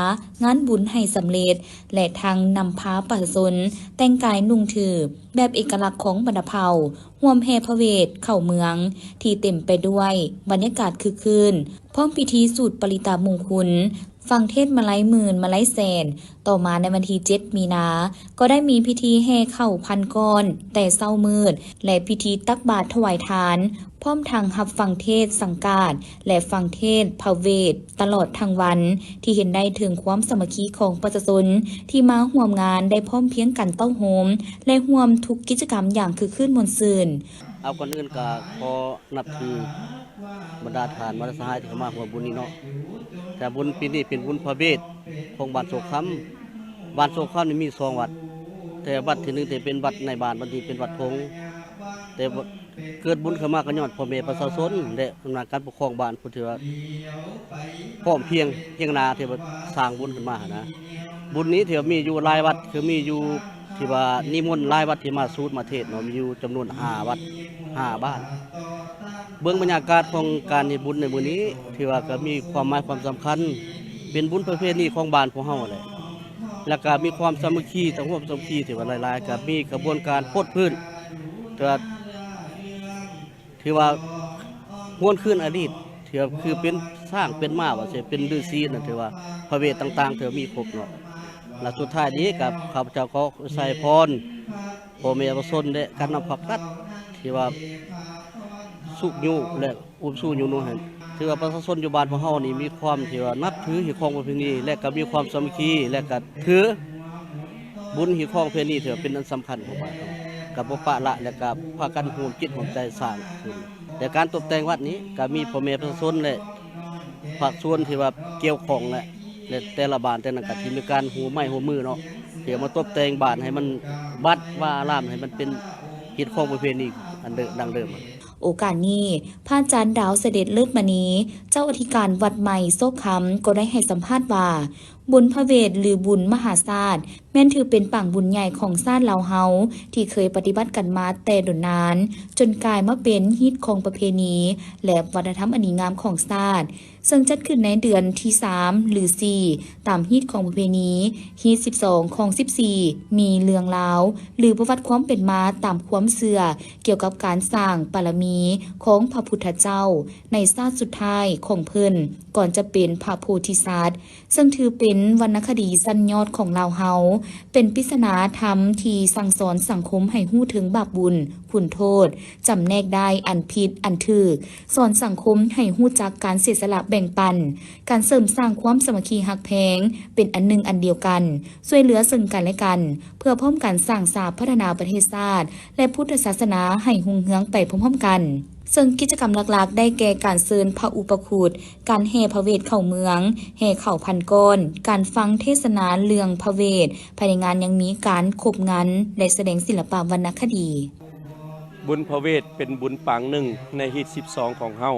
ງານບຸນໃຫ້ສຳເລັດ ແລະ ທັງນຳພາປະຊາຊົນແຕ່ງກາຍນຸ່ງຖືແບບເອກະລັກຂອງບັນດາເຜົ່າ ຮ່ວມແຫ່ພະເວດເຂົ້າເມືອງ ທີ່ເຕັມໄປດ້ວຍບັນຍາກາດຄຶກຄື້ນ ພ້ອມພິທີສູດປະລິຕະມຸງຄຸນ, ຟັງເທດມາໄລໝື່ນ ມາໄລແສນ. ຕໍ່ມາໃນວັນທີເຈັດມີນາ ກໍໄດ້ມີພິທີແຫ່ເຂົ້າພັນກ້ອນແຕ່ເຊົ້າມືດ ແລະ ພິທີຕັກບາດຖວາຍທານ ພ້ອມທັງຮັບຟັງເທດສັງກາດ ແລະ ຟັງເທດພະເວດຕະຫຼອດທັງວັນ ທີ່ເຫັນໄດ້ເຖິງຄວາມສາມັກຄີຂອງປະຊາຊົນທີ່ມາຮ່ວມງານໄດ້ພ້ອມພຽງກັນເຕົ້າໂຮມ ແລະ ຮ່ວມທຸກກິດຈະກຳຢ່າງຄຶກຄື້ນມ່ວນຊື່ນ. ເອົາ ກ່ອນອື່ນກໍຂໍນັບຖືບັນດາທ່ານບັນດາສະຫາຍທີ່ເຂົ້າມາຮ່ວມບຸນນີ້ເນາະ. ແຕ່ບຸນປີນີ້ເປັນບຸນພະເວດຂອງບ້ານໂຊກຄຳ. ບ້ານໂຊກຄຳນີ້ມີສອງວັດ, ແຕ່ວັດທີໜຶ່ງທີ່ເປັນວັດໃນບ້ານ, ວັດນີ້ເປັນວັດທົ່ງ. ແຕ່ ເກີດບຸນຂຶ້ນມາກໍຍ້ອນພໍ່ແມ່ປະຊາຊົນ ແລະ ອຳນາດການປົກຄອງບ້ານ ຜູ້ທີ່ວ່າພ້ອມພຽງຮຽງໜ້າ ທີ່ວ່າສ້າງບຸນຂຶ້ນມາຫັ້ນນະ. ບຸນນີ້ທີ່ວ່າມີຢູ່ຫຼາຍວັດ ຄືມີຢູ່ທີ່ວ່ານິມົນຫຼາຍວັດທີ່ມາສູດມາເທດເນາະ, ມີຢູ່ຈຳນວນຫ້າວັດ ຫ້າບ້ານ. ເບິ່ງບັນຍາກາດຂອງການເຮັດບຸນໃນມື້ນີ້ ຖືວ່າກໍມີຄວາມໝາຍຄວາມສຳຄັນ ເປັນບຸນປະເພນີຂອງບ້ານພວກເຮົາແຫຼະ. ແລ້ວກໍມີຄວາມສາມັກຄີ ຕ້ອງຮ່ວມສາມັກຄີ ຖືວ່າຫຼາຍໆ ກໍມີຂະບວນການປົດພື້ນ ຖືວ່າ ຖືວ່າຫວນຄືນອະດີດ ຖືວ່າຄືເປັນຊ້າງເປັນມ້າວ່າຊັ້ນ ເປັນລືສີນັ້ນ ຖືວ່າພະເວດຕ່າງໆ ຖືວ່າມີຄົບເນາະ. ແລະ ສຸດທ້າຍນີ້ກໍຂ້າພະເຈົ້າຂໍໄຊພອນ ພໍ່ແມ່ປະຊາຊົນ ແລະ ການນຳພັກລັດ ທີ່ວ່າຊຸກຍູ້ ແລະ ອຸບຊູຍູ້ນຸ່ງໃຫ້ ຖືວ່າປະຊາຊົນຢູ່ບ້ານພວກເຮົານີ້ມີຄວາມທີ່ວ່ານັບຖືຮີດຄອງປະເພນີ ແລະ ກໍມີຄວາມສາມັກຄີ ແລະ ກໍຖືບຸນຮີດຄອງປະເພນີ ຖືວ່າເປັນອັນສຳຄັນຂອງບ້ານເຮົາ ກໍບໍ່ປະລະ ແລະ ກໍພາກັນຮ່ວມຈິດຮ່ວມໃຈສ້າງຂຶ້ນ. ແລະ ການຕົບແຕ່ງວັດນີ້ກໍມີພໍ່ແມ່ປະຊາຊົນ ແລະ ພາກສ່ວນທີ່ວ່າກ່ຽວຂ້ອງ ແລະ ແລະ ແຕ່ລະບ້ານແຕ່ລະນັ້ນກໍທີ່ມີການຮ່ວມໄມ້ຮ່ວມມືເນາະ ເພື່ອມາຕົບແຕ່ງບ້ານໃຫ້ມັນວັດວາອາລາມ ໃຫ້ມັນເປັນຮີດຄອງປະເພນີອັນເດີ ດັ່ງເດີມ. ໂອກາດນີ້ ພະອາຈານ ດາວສະເດັດ ເລີດມະນີ ເຈົ້າອະທິການວັດໃໝ່ໂຊກຄຳ ກໍໄດ້ໃຫ້ສຳພາດວ່າ ບຸນພະເວດ ຫຼື ບຸນມະຫາຊາດ ແມ່ນຖືເປັນປາງບຸນໃຫຍ່ຂອງຊາດລາວເຮົາ ທີ່ເຄີຍປະຕິບັດກັນມາແຕ່ດົນນານ ຈົນກາຍມາເປັນຮີດຄອງປະເພນີ ແລະ ວັດທະນະທຳອັນດີງາມຂອງຊາດ ເຊິ່ງຈັດຂຶ້ນໃນເດືອນທີສາມ ຫຼື ສີ່ ຕາມຮີດຄອງປະເພນີ ຮີດສິບສອງ ຄອງສິບສີ່ ມີເລື່ອງລາວ ຫຼື ປະຫວັດຄວາມເປັນມາຕາມຄວາມເຊື່ອ ກ່ຽວກັບການສ້າງບາລະມີຂອງພະພຸດທະເຈົ້າ ໃນຊາດສຸດທ້າຍຂອງເພິ່ນ ກ່ອນຈະເປັນພະໂພທິສັດ ເຊິ່ງຖືເປັນວັນນະຄະດີຊັ້ນຍອດຂອງລາວເຮົາ, ເປັນປິດສະໜາທຳທີ່ສັ່ງສອນສັງຄົມໃຫ້ຮູ້ເຖິງບາບບຸນ, ຄຸນໂທດ, ຈຳແນກໄດ້ອັນຜິດອັນຖືກ, ສອນສັງຄົມໃຫ້ຮູ້ຈັກການເສຍສະຫຼະແບ່ງປັນ, ການເສີມສ້າງຄວາມສາມັກຄີຮັກແພງ, ເປັນອັນໜຶ່ງອັນດຽວກັນ, ຊ່ວຍເຫຼືອເຊິ່ງກັນແລະກັນ, ເພື່ອພ້ອມກັນສ້າງສາພັດທະນາປະເທດຊາດ ແລະ ພຸດທະສາສະໜາໃຫ້ຮຸ່ງເຮືອງໄປພ້ອມໆກັນ. ເຊິ່ງກິດຈະກຳຫຼັກໆ ໄດ້ແກ່ການເຊີນພະອຸປະຄຸດ, ການແຫ່ພະເວດເຂົ້າເມືອງ, ແຫ່ເຂົ້າພັນກ້ອນ, ການຟັງເທດສະໜາເລື່ອງພະເວດ, ພາຍໃນງານຍັງມີການຄົບງັນ ແລະ ສະແດງສິລະປະວັນນະຄະດີ. ບຸນພະເວດເປັນບຸນປາງໜຶ່ງໃນຮີດສິບສອງຂອງເຮົາ.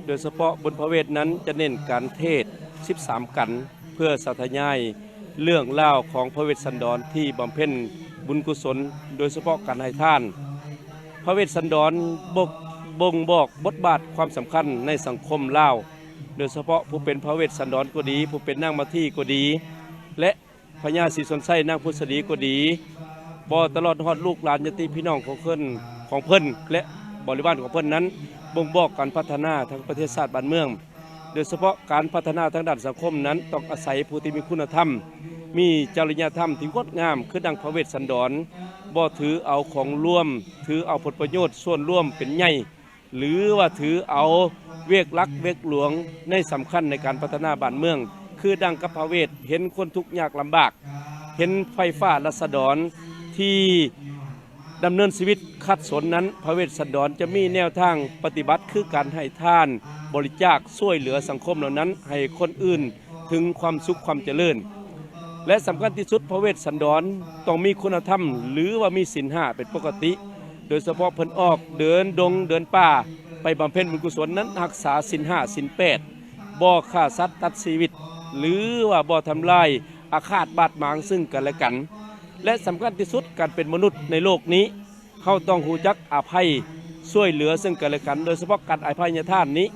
ໂດຍສະເພາະບຸນພະເວດນັ້ນຈະເນັ້ນການເທດສິບສາມກັນ ເພື່ອສາທະຍາຍເລື່ອງລາວຂອງພະເວດສັນດອນທີ່ບຳເພັນບຸນກຸສົນ, ໂດຍສະເພາະການໃຫ້ທານ. ພະເວດສັນດອນບົ່ງບອກບົດບາດຄວາມສຳຄັນໃນສັງຄົມລາວ, ໂດຍສະເພາະຜູ້ເປັນພະເວດສັນດອນກໍດີ, ຜູ້ເປັນນາງມາທີກໍດີ ແລະ ພະຍາສີສົນໄຊ ນາງພຸດສະດີກໍດີ, ບໍ່ຕະຫຼອດຮອດລູກຫຼານຍາດຕິພີ່ນ້ອງຂອງເພິ່ນ, ຂອງເພິ່ນ ແລະ ບໍລິວານຂອງເພິ່ນນັ້ນ ບົ່ງບອກການພັດທະນາທາງປະເທດຊາດບ້ານເມືອງ, ໂດຍສະເພາະການພັດທະນາທາງດ້ານສັງຄົມນັ້ນ ຕ້ອງອາໄສຜູ້ທີ່ມີຄຸນນະທຳ, ມີຈະລິຍະທຳທີ່ງົດງາມ ຄືດັ່ງພະເວດສັນດອນ, ບໍ່ຖືເອົາຂອງລວມ, ຖືເອົາຜົນປະໂຫຍດສ່ວນລວມເປັນໃຫຍ່. ຫຼືວ່າຖືເອົາວຽກຫຼັກວຽກຫຼວງໃນສຳຄັນໃນການພັດທະນາບ້ານເມືອງ, ຄືດັ່ງກັບພະເວດເຫັນຄົນທຸກຍາກລຳບາກ, ເຫັນໄພຟ້າລາຊະດອນທີ່ດຳເນີນຊີວິດຂັດສົນນັ້ນ, ພະເວດສັນດອນຈະມີແນວທາງປະຕິບັດ ຄືການໃຫ້ທານ, ບໍລິຈາກຊ່ວຍເຫຼືອສັງຄົມເຫຼົ່ານັ້ນໃຫ້ຄົນອື່ນເຖິງຄວາມສຸກຄວາມຈະເລີນ. ແລະ ສຳຄັນທີ່ສຸດ ພະເວດສັນດອນຕ້ອງມີຄຸນນະທຳ ຫຼືວ່າມີສິນຫ້າເປັນປົກກະຕິ, ໂດຍສະເພາະເພິ່ນອອກເດີນດົງເດີນປ່າໄປບຳເພັນບຸນກຸສົນນັ້ນ ຮັກສາສິນຫ້າສິນແປດ ບໍ່ຂ້າສັດຕັດຊີວິດ ຫຼືວ່າບໍ່ທຳລາຍອາຄາດບາດໝາງຊຶ່ງກັນແລະກັນ. ແລະ ສຳຄັນທີ່ສຸດ ການເປັນມະນຸດໃນໂລກນີ້ ເຮົາຕ້ອງຮູ້ຈັກອະໄພ ຊ່ວຍເຫຼືອເຊິ່ງກັນແລະກັນ, ໂດຍສະເພາະການອະໄພຍະທານນີ້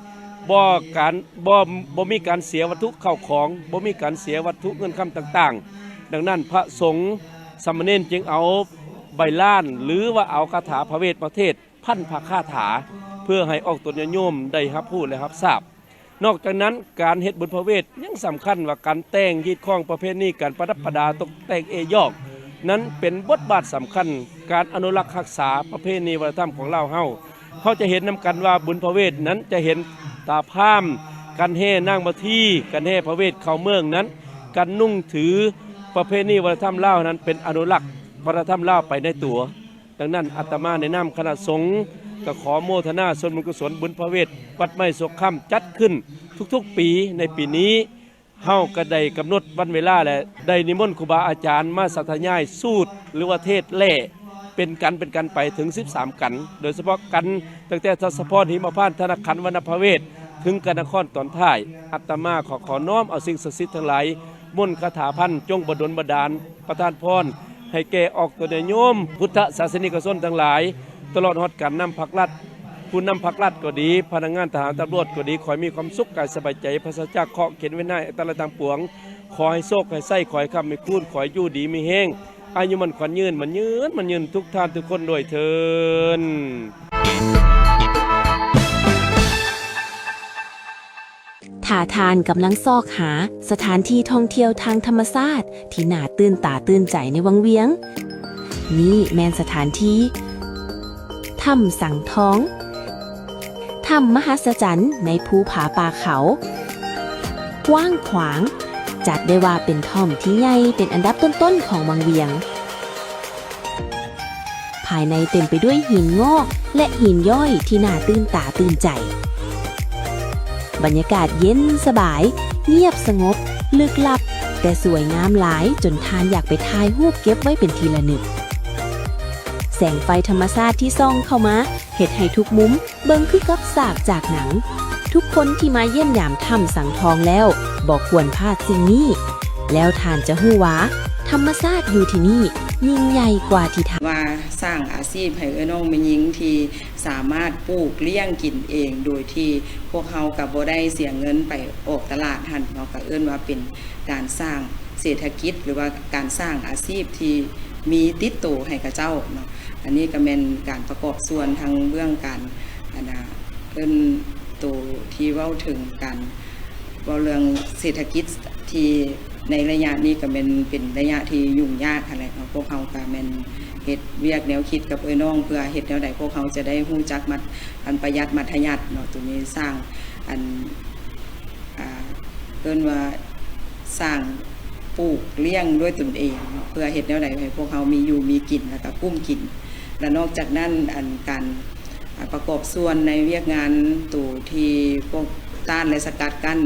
ບໍ່ການ ບໍ່ ບໍ່ມີການເສຍວັດຖຸເຂົ້າຂອງ, ບໍ່ມີການເສຍວັດຖຸເງິນຄຳຕ່າງໆ. ດັ່ງນັ້ນ ພະສົງສາມະເນນຈຶ່ງເອົາໃບລານ ຫຼືວ່າເອົາຄາຖາພະເວດມາເທດພັນພະຄາຖາ ເພື່ອໃຫ້ອອກຕົນຍາດໂຍມໄດ້ຮັບຮູ້ ແລະ ຮັບຊາບ. ນອກຈາກນັ້ນ ການເຮັດບຸນພະເວດຍັງສຳຄັນວ່າ ການແຕ່ງຮີດຄອງປະເພນີ ການປະດັບປະດາຕົກແຕ່ງເອຍອກ ນັ້ນເປັນບົດບາດສຳຄັນ ການອະນຸລັກຮັກສາປະເພນີວັດທະນະທຳຂອງລາວເຮົາ. ເຮົາຈະເຫັນນຳກັນວ່າ ບຸນພະເວດນັ້ນຈະເຫັນຕາພາມ, ການແຫ່ນາງມາທີ, ການແຫ່ພະເວດເຂົ້າເມືອງນັ້ນ, ການນຸ່ງຖືປະເພນີວັດທະນະທຳລາວນັ້ນ ເປັນອະນຸລັກວັດທະນະທຳລາວໄປໃນຕົວ. ດັ່ງນັ້ນ ອາດຕະມາໃນນາມຄະນະສົງ ກໍຂໍໂມທະນາສ່ວນບຸນກຸສົນ ບຸນພະເວດວັດໄມ້ໂສກຄຳ ຈັດຂຶ້ນທຸກໆປີ. ໃນປີນີ້ ເຮົາກໍໄດ້ກຳນົດວັນເວລາ ແລະ ໄດ້ນິມົນຄູບາອາຈານມາສາທະຍາຍສູດ ຫຼືວ່າເທດແລ່ ເປັນກັນເປັນກັນໄປເຖິງສິບສາມກັນ, ໂດຍສະເພາະກັນຕັ້ງແຕ່ທັດສະພອນ ຫິມມະພານ ທະນະຂັນ ວັນນະພະເວດ ເຖິງກັນນະຄອນຕອນທ້າຍ. ອາດຕະມາຂໍ ຂໍນ້ອມເອົາສິ່ງສັກສິດທັງຫຼາຍ ມົນຄາຖາພັນ ຈົ່ງບັນດົນບັນດານ ປະທານພອນ ໃຫ້ແກ່ອອກຕົນຍາດໂຍມ ພຸດທະສາສະນິກະຊົນທັງຫຼາຍ, ຕະຫຼອດຮອດການນຳພັກລັດ, ຜູ້ນຳພັກລັດກໍດີ, ພະນັກງານທະຫານຕຳຫຼວດກໍດີ, ຂໍໃຫ້ມີຄວາມສຸກກາຍສະບາຍໃຈ, ປາສະຈາກເຄາະເຂັນເວນາຍອັນຕະລາຍຕ່າງປວງ, ຂໍໃຫ້ໂຊກໃຫ້ໄຊ, ຂໍໃຫ້ຄ້ຳໃຫ້ຄູນ, ຂໍໃຫ້ຢູ່ດີມີແຮງ, ອາຍຸໝັ້ນຂວັນຍືນ, ໝັ້ນຍືນ, ໝັ້ນຍືນທຸກທ່ານທຸກຄົນດ້ວຍເທີ້ນ. ຖ້າທ່ານກຳລັງຊອກຫາສະຖານທີ່ທ່ອງທ່ຽວທາງທຳມະຊາດທີ່ໜ້າຕື່ນຕາຕື່ນໃຈໃນວັງວຽງ, ນີ້ແມ່ນສະຖານທີ່ ຖ້ຳສັງທອງ. ຖ້ຳມະຫັດສະຈັນໃນພູຜາປ່າເຂົາ ກວ້າງຂວາງ, ຈັດໄດ້ວ່າເປັນຖ້ຳທີ່ໃຫຍ່ເປັນອັນດັບຕົ້ນໆຂອງວັງວຽງ. ພາຍໃນເຕັມໄປດ້ວຍຫີນງອກ ແລະ ຫີນຍ້ອຍທີ່ໜ້າຕື່ນຕາຕື່ນໃຈ. ບັນຍາກາດເຢັນສະບາຍ, ງຽບສະຫງົບ, ລຶກລັບ, ແຕ່ສວຍງາມຫຼາຍຈົນທ່ານຢາກໄປຖ່າຍຮູບເກັບໄວ້ເປັນທີ່ລະນຶກ. ແສງໄຟທຳມະຊາດທີ່ສ່ອງເຂົ້າມາ ເຮັດໃຫ້ທຸກມຸມເບິ່ງຄືກັບສາກຈາກໜັງ. ທຸກຄົນທີ່ມາຢ້ຽມຢາມຖ້ຳສັງທອງແລ້ວ ບໍ່ຄວນພາດສິ່ງນີ້, ແລ້ວທ່ານຈະຮູ້ວ່າທຳມະຊາດຢູ່ທີ່ນີ້ຍິ່ງໃຫຍ່ກວ່າທີ່ທ່ານ ວ່າສ້າງອາຊີບໃຫ້ເອື້ອຍນ້ອງແມ່ຍິງທີ່ສາມາດປູກລ້ຽງກິນເອງ ໂດຍທີ່ພວກເຮົາກໍບໍ່ໄດ້ເສຍເງິນໄປອອກຕະຫຼາດຫັ້ນເນາະ, ກໍເອີ້ນວ່າເປັນການສ້າງເສດຖະກິດ ຫຼືວ່າການສ້າງອາຊີບທີ່ມີຕິດໂຕໃຫ້ເຂົາເຈົ້າເນາະ. ອັນນີ້ກໍແມ່ນການປະກອບສ່ວນທາງເບື້ອງການ ອັນນ່າ ເອີ້ນໂຕທີ່ເວົ້າເຖິງການ ເວົ້າເລື່ອງເສດຖະກິດທີ່ໃນໄລຍະນີ້ກໍແມ່ນເປັນໄລຍະທີ່ຫຍຸ້ງຍາກຫັ້ນແຫຼະເນາະ. ພວກເຮົາກໍແມ່ນເຮັດວຽກແນວຄິດກັບເອື້ອຍນ້ອງ ເພື່ອເຮັດແນວໃດພວກເຮົາຈະໄດ້ຮູ້ຈັກມັດ ອັນປະຢັດມັດທະຍັດເນາະ. ໂຕນີ້ສ້າງ ອັນ ອ່າ ເອີ້ນວ່າສ້າງ ປູກລ້ຽງດ້ວຍຕົນເອງເນາະ ເພື່ອເຮັດແນວໃດໃຫ້ພວກເຮົາມີຢູ່ມີກິນ ແລ້ວກໍກຸ້ມກິນ. ແລະ ນອກຈາກນັ້ນ ອັນ ການ ອ່າ ປະກອບສ່ວນໃນວຽກງານໂຕທີ່ພວກຕ້ານ ແລະ ສະກັດກັ້ນ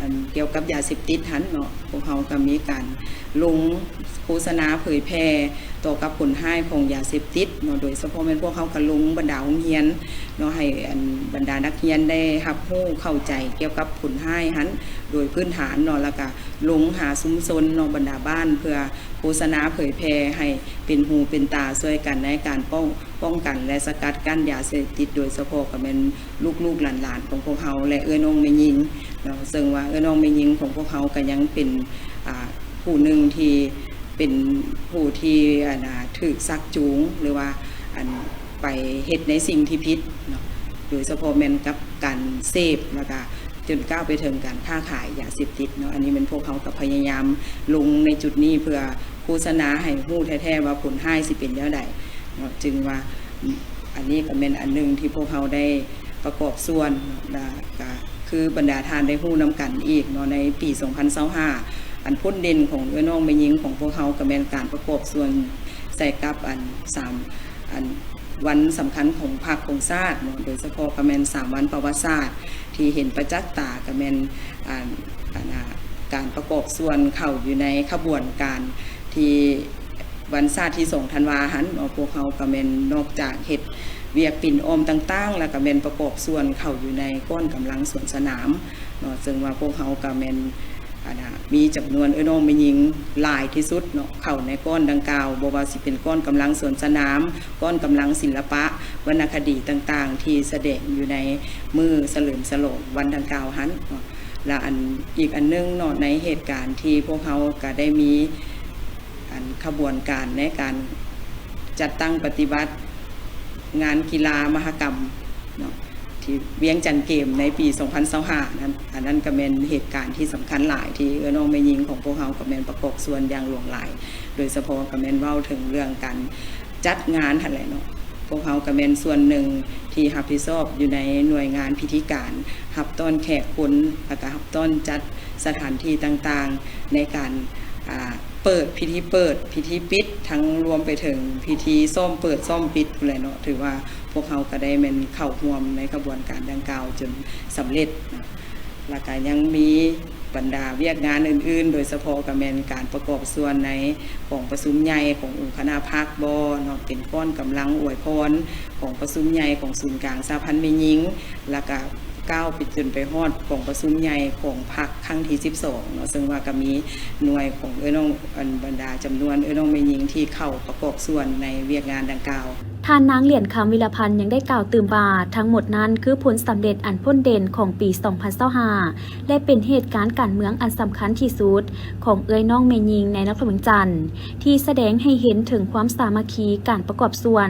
ອັນ ກ່ຽວກັບຢາເສບຕິດຫັ້ນເນາະ, ພວກເຮົາກໍມີການລົງໂຄສະນາເຜີຍແຜ່ຕໍ່ກັບຜົນຮ້າຍຂອງຢາເສບຕິດເນາະ, ໂດຍສະເພາະແມ່ນພວກເຮົາກໍລົງບັນດາໂຮງຮຽນເນາະ ໃຫ້ ອັນ ບັນດານັກຮຽນໄດ້ຮັບຮູ້ເຂົ້າໃຈກ່ຽວກັບຜົນຮ້າຍຫັ້ນໂດຍພື້ນຖານເນາະ, ແລ້ວກໍລົງຫາຊຸມຊົນເນາະ ບັນດາບ້ານ ເພື່ອໂຄສະນາເຜີຍແຜ່ໃຫ້ເປັນຫູເປັນຕາຊ່ວຍກັນໃນການປ້ອງ ປ້ອງກັນ ແລະ ສະກັດກັ້ນຢາເສບຕິດ, ໂດຍສະເພາະກໍແມ່ນລູກໆຫຼານໆຂອງພວກເຮົາ ແລະ ເອື້ອຍນ້ອງແມ່ຍິງເນາະ, ເຊິ່ງວ່າເອື້ອຍນ້ອງແມ່ຍິງຂອງພວກເຮົາກໍຍັງເປັນ ອ່າ ຜູ້ໜຶ່ງທີ່ເປັນຜູ້ທີ່ ອັນ ອ່າ ຖືກຊັກຈູງ ຫຼືວ່າ ອັນ ໄປເຮັດໃນສິ່ງທີ່ຜິດເນາະ, ໂດຍສະເພາະແມ່ນກັບການເສບ ແລ້ວກະຈົນກ້າວໄປເຖິງການຄ້າຂາຍຢາເສບຕິດເນາະ. ອັນນີ້ແມ່ນພວກເຮົາກໍພະຍາຍາມລົງໃນຈຸດນີ້ ເພື່ອໂຄສະນາໃຫ້ຮູ້ແທ້ໆວ່າຜົນຮ້າຍຊິເປັນແນວໃດເນາະ, ຈຶ່ງວ່າ ອັນນີ້ກໍແມ່ນອັນໜຶ່ງທີ່ພວກເຮົາໄດ້ປະກອບສ່ວນ ແລ້ວກະຄືບັນດາທ່ານໄດ້ຮູ້ນຳກັນອີກເນາະ, ໃນປີສອງພັນຊາວຫ້າ ອັນພົ້ນເດັ່ນຂອງເອື້ອຍນ້ອງແມ່ຍິງຂອງພວກເຮົາກໍແມ່ນການປະກອບສ່ວນໃສ່ກັບອັນສາມ ອັນ ວັນສຳຄັນຂອງພັກຂອງຊາດເນາະ, ໂດຍສະເພາະກໍແມ່ນສາມວັນປະຫວັດສາດ ທີ່ເຫັນປະຈັກຕາ ກໍແມ່ນ ອັນ ອັນ ອາ ການປະກອບສ່ວນເຂົ້າຢູ່ໃນຂະບວນການທີ່ວັນຊາດທີສອງທັນວາຫັ້ນເນາະ, ພວກເຮົາກໍແມ່ນນອກຈາກເຮັດວຽກປິ່ນອ້ອມຕ່າງໆ ແລ້ວກໍແມ່ນປະກອບສ່ວນເຂົ້າຢູ່ໃນກ້ອນກຳລັງສວນສະໜາມເນາະ, ເຊິ່ງວ່າພວກເຮົາກໍແມ່ນ ອັນນະ ມີຈຳນວນເອື້ອຍນ້ອງແມ່ຍິງຫຼາຍທີ່ສຸດເນາະ ເຂົ້າໃນກ້ອນດັ່ງກ່າວ, ບໍ່ວ່າຊິເປັນກ້ອນກຳລັງສວນສະໜາມ, ກ້ອນກຳລັງສິລະປະ ວັນນະຄະດີຕ່າງໆ ທີ່ສະແດງຢູ່ໃນມື້ສະເຫຼີມສະຫຼອງວັນດັ່ງກ່າວຫັ້ນເນາະ. ລະອັນ ອີກອັນໜຶ່ງເນາະ ໃນເຫດການທີ່ພວກເຮົາກະໄດ້ມີ ອັນ ຂະບວນການໃນການຈັດຕັ້ງປະຕິບັດງານກິລາມະຫະກຳເນາະ ທີ່ວຽງຈັນເກມໃນປີສອງພັນຊາວຫ້ານັ້ນ, ອັນນັ້ນກໍແມ່ນເຫດການທີ່ສຳຄັນຫຼາຍ ທີ່ເອື້ອຍນ້ອງແມ່ຍິງຂອງພວກເຮົາກໍແມ່ນປະກອບສ່ວນຢ່າງຫຼວງຫຼາຍ, ໂດຍສະເພາະກໍແມ່ນເວົ້າເຖິງເລື່ອງການຈັດງານຫັ້ນແຫຼະເນາະ. ພວກເຮົາກໍແມ່ນສ່ວນໜຶ່ງທີ່ຮັບຜິດຊອບຢູ່ໃນໜ່ວຍງານພິທີການ ຮັບຕ້ອນແຂກຄົນ ແລ້ວກໍຮັບຕ້ອນຈັດສະຖານທີ່ຕ່າງໆ ໃນການ ອ່າ ເປີດ ພິທີເປີດ ພິທີປິດ ທັງລວມໄປເຖິງພິທີຊ້ອມເປີດຊ້ອມປິດພຸ້ນແຫຼະເນາະ. ຖືວ່າພວກເຮົາກໍໄດ້ແມ່ນເຂົ້າຮ່ວມໃນຂະບວນການດັ່ງກ່າວຈົນສຳເລັດເນາະ, ແລ້ວກໍຍັງມີບັນດາວຽກງານອື່ນໆ ໂດຍສະເພາະກໍແມ່ນການປະກອບສ່ວນໃນກອງປະຊຸມໃຫຍ່ຂອງອົງຄະນະພັກບໍເນາະ, ເປັນກ້ອນກຳລັງອວຍພອນກອງປະຊຸມໃຫຍ່ຂອງສູນກາງສະຫະພັນແມ່ຍິງ, ແລ້ວກໍ ກ້າວໄປຈົນໄປຮອດກອງປະຊຸມໃຫຍ່ຂອງພັກຄັ້ງທີສິບສອງເນາະ, ເຊິ່ງວ່າກໍມີໜ່ວຍຂອງເອື້ອຍນ້ອງ ອັນ ບັນດາຈຳນວນເອື້ອຍນ້ອງແມ່ຍິງທີ່ເຂົ້າປະກອບສ່ວນໃນວຽກງານດັ່ງກ່າວ. ທ່ານນາງ ຫຼຽນຄຳ ວິລະພັນ ຍັງໄດ້ກ່າວຕື່ມວ່າ ທັງໝົດນັ້ນຄືຜົນສຳເລັດອັນໂດດເດັ່ນຂອງປີສອງພັນຊາວຫ້າ ແລະ ເປັນເຫດການການເມືອງອັນສຳຄັນທີ່ສຸດຂອງເອື້ອຍນ້ອງແມ່ຍິງໃນນະຄອນຫຼວງວຽງຈັນ ທີ່ສະແດງໃຫ້ເຫັນເຖິງຄວາມສາມັກຄີ, ການປະກອບສ່ວນ,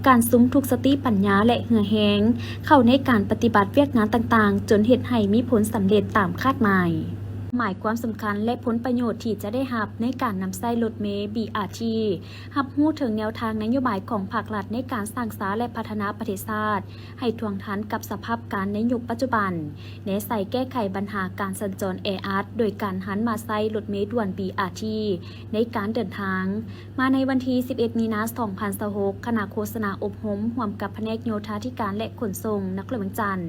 ການສຸມທຸກສະຕິປັນຍາ ແລະ ເຫື່ອແຮງ ເຂົ້າໃນການປະຕິບັດວຽກງານຕ່າງໆ ຈົນເຮັດໃຫ້ມີຜົນສຳເລັດຕາມຄາດໝາຍ. ໝາຍຄວາມສຳຄັນ ແລະ ຜົນປະໂຫຍດທີ່ຈະໄດ້ຮັບໃນການນຳໃຊ້ລົດເມ ບີອາທີ ຮັບຮູ້ເຖິງແນວທາງນະໂຍບາຍຂອງພາກລັດໃນການສ້າງສາ ແລະ ພັດທະນາປະເທດຊາດໃຫ້ທ່ວງທັນກັບສະພາບການໃນຍຸກປັດຈຸບັນ, ແນໃສ່ແກ້ໄຂບັນຫາການສັນຈອນແອອັດ ໂດຍການຫັນມາໃຊ້ລົດເມດ່ວນ ບີອາທີ ໃນການເດີນທາງ. ມາໃນວັນທີສິບເອັດ ມີນາ ສອງພັນຊາວຫົກ ຄະນະໂຄສະນາອົບຮົມຮ່ວມກັບພະແນກໂຍທາທິການ ແລະ ຂົນສົ່ງນະຄອນຫຼວງວຽງຈັນ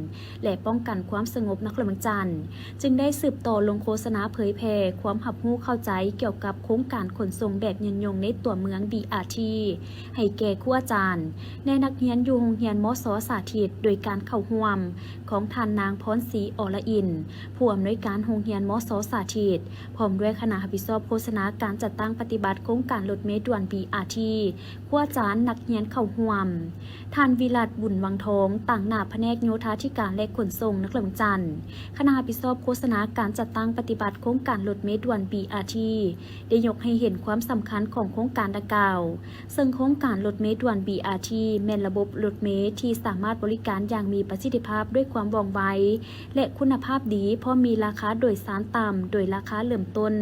ແລະ ປ້ອງກັນຄວາມສະຫງົບນະຄອນຫຼວງວຽງຈັນ ຈຶ່ງໄດ້ສືບຕໍ່ລົງໂຄສະນາເຜີຍແຜ່ຄວາມຮັບຮູ້ເຂົ້າໃຈກ່ຽວກັບໂຄງການຂົນສົ່ງແບບຍືນຍົງໃນຕົວເມືອງ ບີອາທີ ໃຫ້ແກ່ຄູອາຈານ ແລະ ນັກຮຽນຢູ່ໂຮງຮຽນ ມສ ສາທິດ ໂດຍການເຂົ້າຮ່ວມຂອງທ່ານນາງ ພອນສີ ອລະອິນ ຜູ້ອຳນວຍການໂຮງຮຽນ ມສ ສາທິດ ພ້ອມດ້ວຍຄະນະຮັບຜິດຊອບໂຄສະນາການຈັດຕັ້ງປະຕິບັດໂຄງການລົດເມດ່ວນ ບີອາທີ ຄູອາຈານ, ນັກຮຽນເຂົ້າຮ່ວມ. ທ່ານ ວິລັດ ບຸນວັງທອງ ຕາງໜ້າພະແນກໂຍທາທິການ ແລະ ຂົນສົ່ງນະຄອນຫຼວງວຽງຈັນ, ຄະນະຮັບຜິດຊອບໂຄສະນາການຈັດຕັ້ງປະຕິບັດໂຄງການລົດເມດ່ວນ ບີອາທີ ໄດ້ຍົກໃຫ້ເຫັນຄວາມສຳຄັນຂອງໂຄງການດັ່ງກ່າວ, ເຊິ່ງໂຄງການລົດເມດ່ວນ ບີອາທີ ແມ່ນລະບົບລົດເມທີ່ສາມາດບໍລິການຢ່າງມີປະສິດທິພາບ ດ້ວຍຄວາມວ່ອງໄວ ແລະ ຄຸນນະພາບດີ, ພ້ອມມີລາຄາໂດຍສານຕ່ຳ ໂດຍລາຄາເລີ່ມຕົ້ນ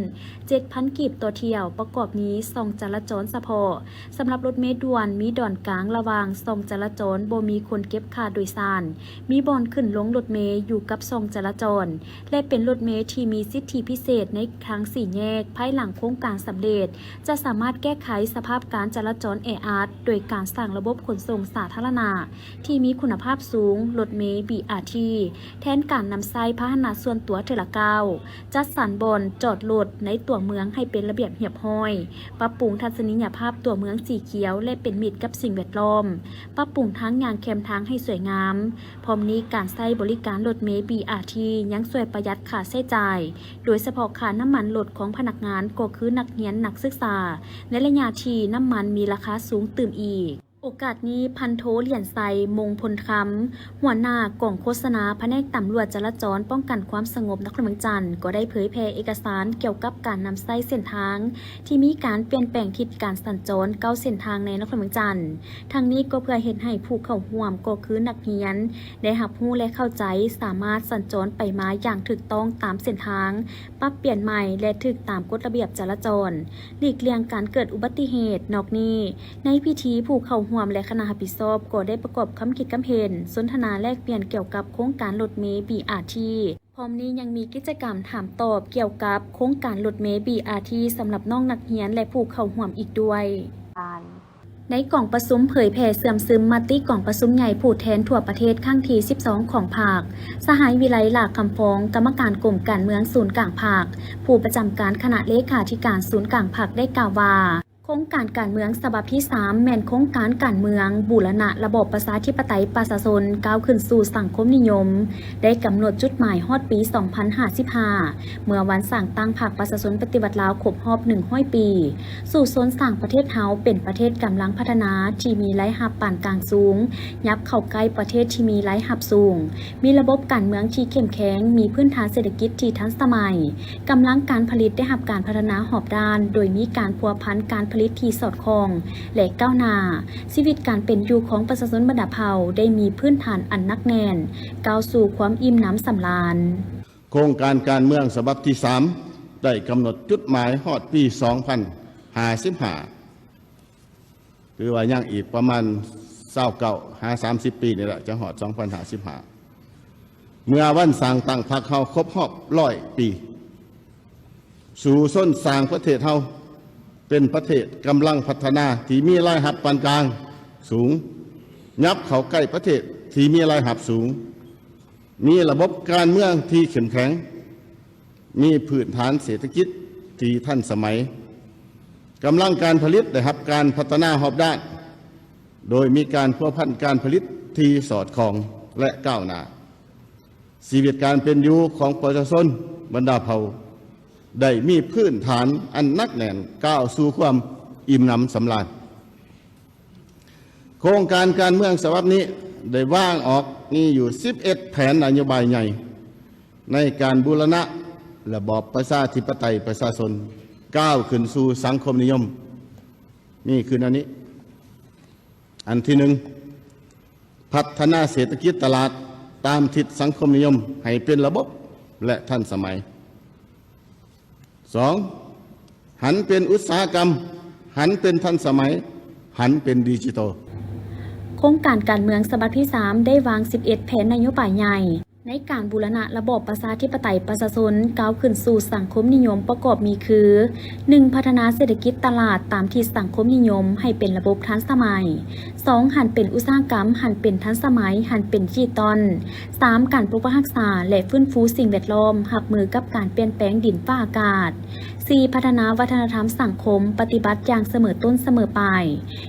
ເຈັດພັນ ກີບຕໍ່ຖ້ຽວ, ປະກອບມີຊ່ອງຈະລາຈອນສະເພາະ ສຳລັບລົດເມດ່ວນ ມີດອນກາງລະຫວ່າງຊ່ອງຈະລາຈອນ ບໍ່ມີຄົນເກັບຄ່າໂດຍສານ, ມີບ່ອນຂຶ້ນລົງລົດເມຢູ່ກັບຊ່ອງຈະລາຈອນ ແລະ ເປັນລົດເມທີ່ມີສິດທິພິເສດໃນທາງສີ່ແຍກ. ພາຍຫຼັງໂຄງການສຳເລັດ ຈະສາມາດແກ້ໄຂສະພາບການຈະລາຈອນແອອັດ ໂດຍການສ້າງລະບົບຂົນສົ່ງສາທາລະນະທີ່ມີຄຸນນະພາບສູງ, ລົດເມ ບີອາທີ ແທນການນຳໃຊ້ພາຫະນະສ່ວນຕົວເທື່ອລະກ້າວ, ຈັດສັນບ່ອນຈອດລົດໃນຕົວເມືອງໃຫ້ເປັນລະບຽບຮຽບຮ້ອຍ, ປັບປຸງທັດສະນີຍະພາບຕົວເມືອງສີຂຽວ ແລະ ເປັນມິດກັບສິ່ງແວດລ້ອມ, ປັບປຸງທາງຍ່າງແຄມທາງໃຫ້ສວຍງາມ. ພ້ອມນີ້, ການໃຊ້ບໍລິການລົດເມ ບີອາທີ ຍັງຊ່ວຍປະຢັດຄ່າໃຊ້ຈ່າຍ, ໂດຍສະເພາະຄ່ານ້ຳມັນລົດຂອງພະນັກງານ ກໍຄືນັກຮຽນນັກສຶກສາ, ໃນໄລຍະທີ່ນ້ຳມັນມີລາຄາສູງຕື່ມອີກ. ໂອກາດນີ້, ພັນໂທ ຫຼຽນໄຊ ມົງພົນຄຳ ຫົວໜ້າກອງໂຄສະນາພະແນກຕຳຫຼວດຈະລາຈອນປ້ອງກັນຄວາມສະຫງົບນະຄອນຫຼວງວຽງຈັນ ກໍໄດ້ເຜີຍແຜ່ເອກະສານກ່ຽວກັບການນຳໃຊ້ເສັ້ນທາງທີ່ມີການປ່ຽນແປງທິດການສັນຈອນເກົ້າເສັ້ນທາງໃນນະຄອນຫຼວງວຽງຈັນ. ທັງນີ້ກໍເພື່ອເຮັດໃຫ້ຜູ້ເຂົ້າຮ່ວມ ກໍຄືນັກຮຽນ ໄດ້ຮັບຮູ້ ແລະ ເຂົ້າໃຈ, ສາມາດສັນຈອນໄປມາຢ່າງຖືກຕ້ອງຕາມເສັ້ນທາງ ປັບປ່ຽນໃໝ່ ແລະ ຖືກຕາມກົດລະບຽບຈະລາຈອນ, ຫຼີກລ່ຽງການເກີດອຸບັດຕິເຫດ. ນອກນີ້, ໃນພິທີ, ຜູ້ເຂົ້າຮ່ວມ ແລະ ຄະນະຮັບຜິດຊອບ ກໍໄດ້ປະກອບຄຳຄິດຄຳເຫັນ, ສົນທະນາແລກປ່ຽນກ່ຽວກັບໂຄງການລົດເມ ບີອາທີ ພ້ອມນີ້ຍັງມີກິດຈະກຳຖາມຕອບກ່ຽວກັບໂຄງການລົດເມ ບີອາທີ ສຳລັບນ້ອງນັກຮຽນ ແລະ ຜູ້ເຂົ້າຮ່ວມອີກດ້ວຍ. ໃນກອງປະຊຸມເຜີຍແຜ່ເຊື່ອມຊຶມມະຕິກອງປະຊຸມໃຫຍ່ຜູ້ແທນທົ່ວປະເທດຄັ້ງທີສິບສອງຂອງພັກ, ສະຫາຍ ວິໄລ ຫຼ້າຄຳຟອງ, ກຳມະການກົມການເມືອງສູນກາງພັກ, ຜູ້ປະຈຳການຄະນະເລຂາທິການສູນກາງພັກ ໄດ້ກ່າວວ່າ ໂຄງການການເມືອງສະບັບທີສາມ ແມ່ນໂຄງການການເມືອງບູລະນະລະບອບປະຊາທິປະໄຕປະຊາຊົນ ກ້າວຂຶ້ນສູ່ສັງຄົມນິຍົມ, ໄດ້ກຳນົດຈຸດໝາຍຮອດປີສອງພັນຫ້າສິບຫ້າ ເມື່ອວັນສ້າງຕັ້ງພັກປະຊາຊົນປະຕິວັດລາວຄົບຮອບໜຶ່ງຮ້ອຍປີ, ສູ້ຊົນສ້າງປະເທດເຮົາເປັນປະເທດກຳລັງພັດທະນາທີ່ມີລາຍຮັບປານກາງສູງ, ຫຍັບເຂົ້າໃກ້ປະເທດທີ່ມີລາຍຮັບສູງ, ມີລະບົບການເມືອງທີ່ເຂັ້ມແຂງ, ມີພື້ນຖານເສດຖະກິດທີ່ທັນສະໄໝ, ກຳລັງການຜະລິດໄດ້ຮັບການພັດທະນາຮອບດ້ານ, ໂດຍມີການພົວພັນການຜະລິດທີ່ສອດຄ່ອງ ແລະ ກ້າວໜ້າ. ຊີວິດການເປັນຢູ່ຂອງປະຊາຊົນບັນດາເຜົ່າໄດ້ມີພື້ນຖານອັນໜັກແໜ້ນ, ກ້າວສູ່ຄວາມອີ່ມໜຳສຳລານ. ໂຄງການການເມືອງສະບັບທີສາມ ໄດ້ກຳນົດຈຸດໝາຍຮອດປີສອງພັນຫ້າສິບຫ້າ ຖືວ່າຍັງອີກປະມານຊາວເກົ້າຫາສາມສິບປີນີ້ແຫຼະ ຈະຮອດສອງພັນຫ້າສິບຫ້າ ເມື່ອວັນສ້າງຕັ້ງພັກເຮົາຄົບຮອບຮ້ອຍປີ. ສູ້ຊົນສ້າງປະເທດເຮົາເປັນປະເທດກຳລັງພັດທະນາທີ່ມີລາຍຮັບປານກາງສູງ, ຫຍັບເຂົ້າໃກ້ປະເທດທີ່ມີລາຍຮັບສູງ, ມີລະບົບການເມືອງທີ່ເຂັ້ມແຂງ, ມີພື້ນຖານເສດຖະກິດທີ່ທັນສະໄໝ, ກຳລັງການຜະລິດໄດ້ຮັບການພັດທະນາຮອບດ້ານ, ໂດຍມີການພົວພັນການຜະລິດທີ່ສອດຄ່ອງ ແລະ ກ້າວໜ້າ. ຊີວິດການເປັນຢູ່ຂອງປະຊາຊົນບັນດາເຜົ່າໄດ້ມີພື້ນຖານອັນໜັກແໜ້ນ ກ້າວສູ່ຄວາມອີ່ມໜຳສຳລານ. ໂຄງການການເມືອງສະບັບນີ້ໄດ້ວາງອອກມີຢູ່ສິບເອັດແຜນນະໂຍບາຍໃຫຍ່ ໃນການບູລະນະລະບອບປະຊາທິປະໄຕປະຊາຊົນ ກ້າວຂຶ້ນສູ່ສັງຄົມນິຍົມ ມີຄືແນວນີ້. ອັນທີໜຶ່ງ, ພັດທະນາເສດຖະກິດຕະຫຼາດຕາມທິດສັງຄົມນິຍົມໃຫ້ເປັນລະບົບ ແລະ ທັນສະໄໝ. ສອງ, ຫັນເປັນອຸດສາຫະກຳ, ຫັນເປັນທັນສະໄໝ, ຫັນເປັນດິຈິຕອລ. ໂຄງການການເມືອງສະບັບທີສາມ ໄດ້ວາງສິບເອັດແຜນນະໂຍບາຍໃຫຍ່ ໃນການບູລະນະລະບອບປະຊາທິປະໄຕປະຊາຊົນ ກ້າວຂຶ້ນສູ່ສັງຄົມນິຍົມປະກອບມີຄື ໜຶ່ງ, ພັດທະນາເສດຖະກິດຕະຫຼາດຕາມທິດສັງຄົມນິຍົມໃຫ້ເປັນລະບົບທັນສະໄໝ. ສອງ, ຫັນເປັນອຸດສາຫະກຳ, ຫັນເປັນທັນສະໄໝ, ຫັນເປັນດິຈິຕອນ. ສາມ, ການປົກປັກຮັກສາ ແລະ ຟື້ນຟູສິ່ງແວດລ້ອມ ຮັບມືກັບການປ່ຽນແປງດິນຟ້າອາກາດ. ສີ່, ພັດທະນາວັດທະນະທຳສັງຄົມ ປະຕິບັດຢ່າງສະເໝີຕົ້ນສະເໝີປາຍ.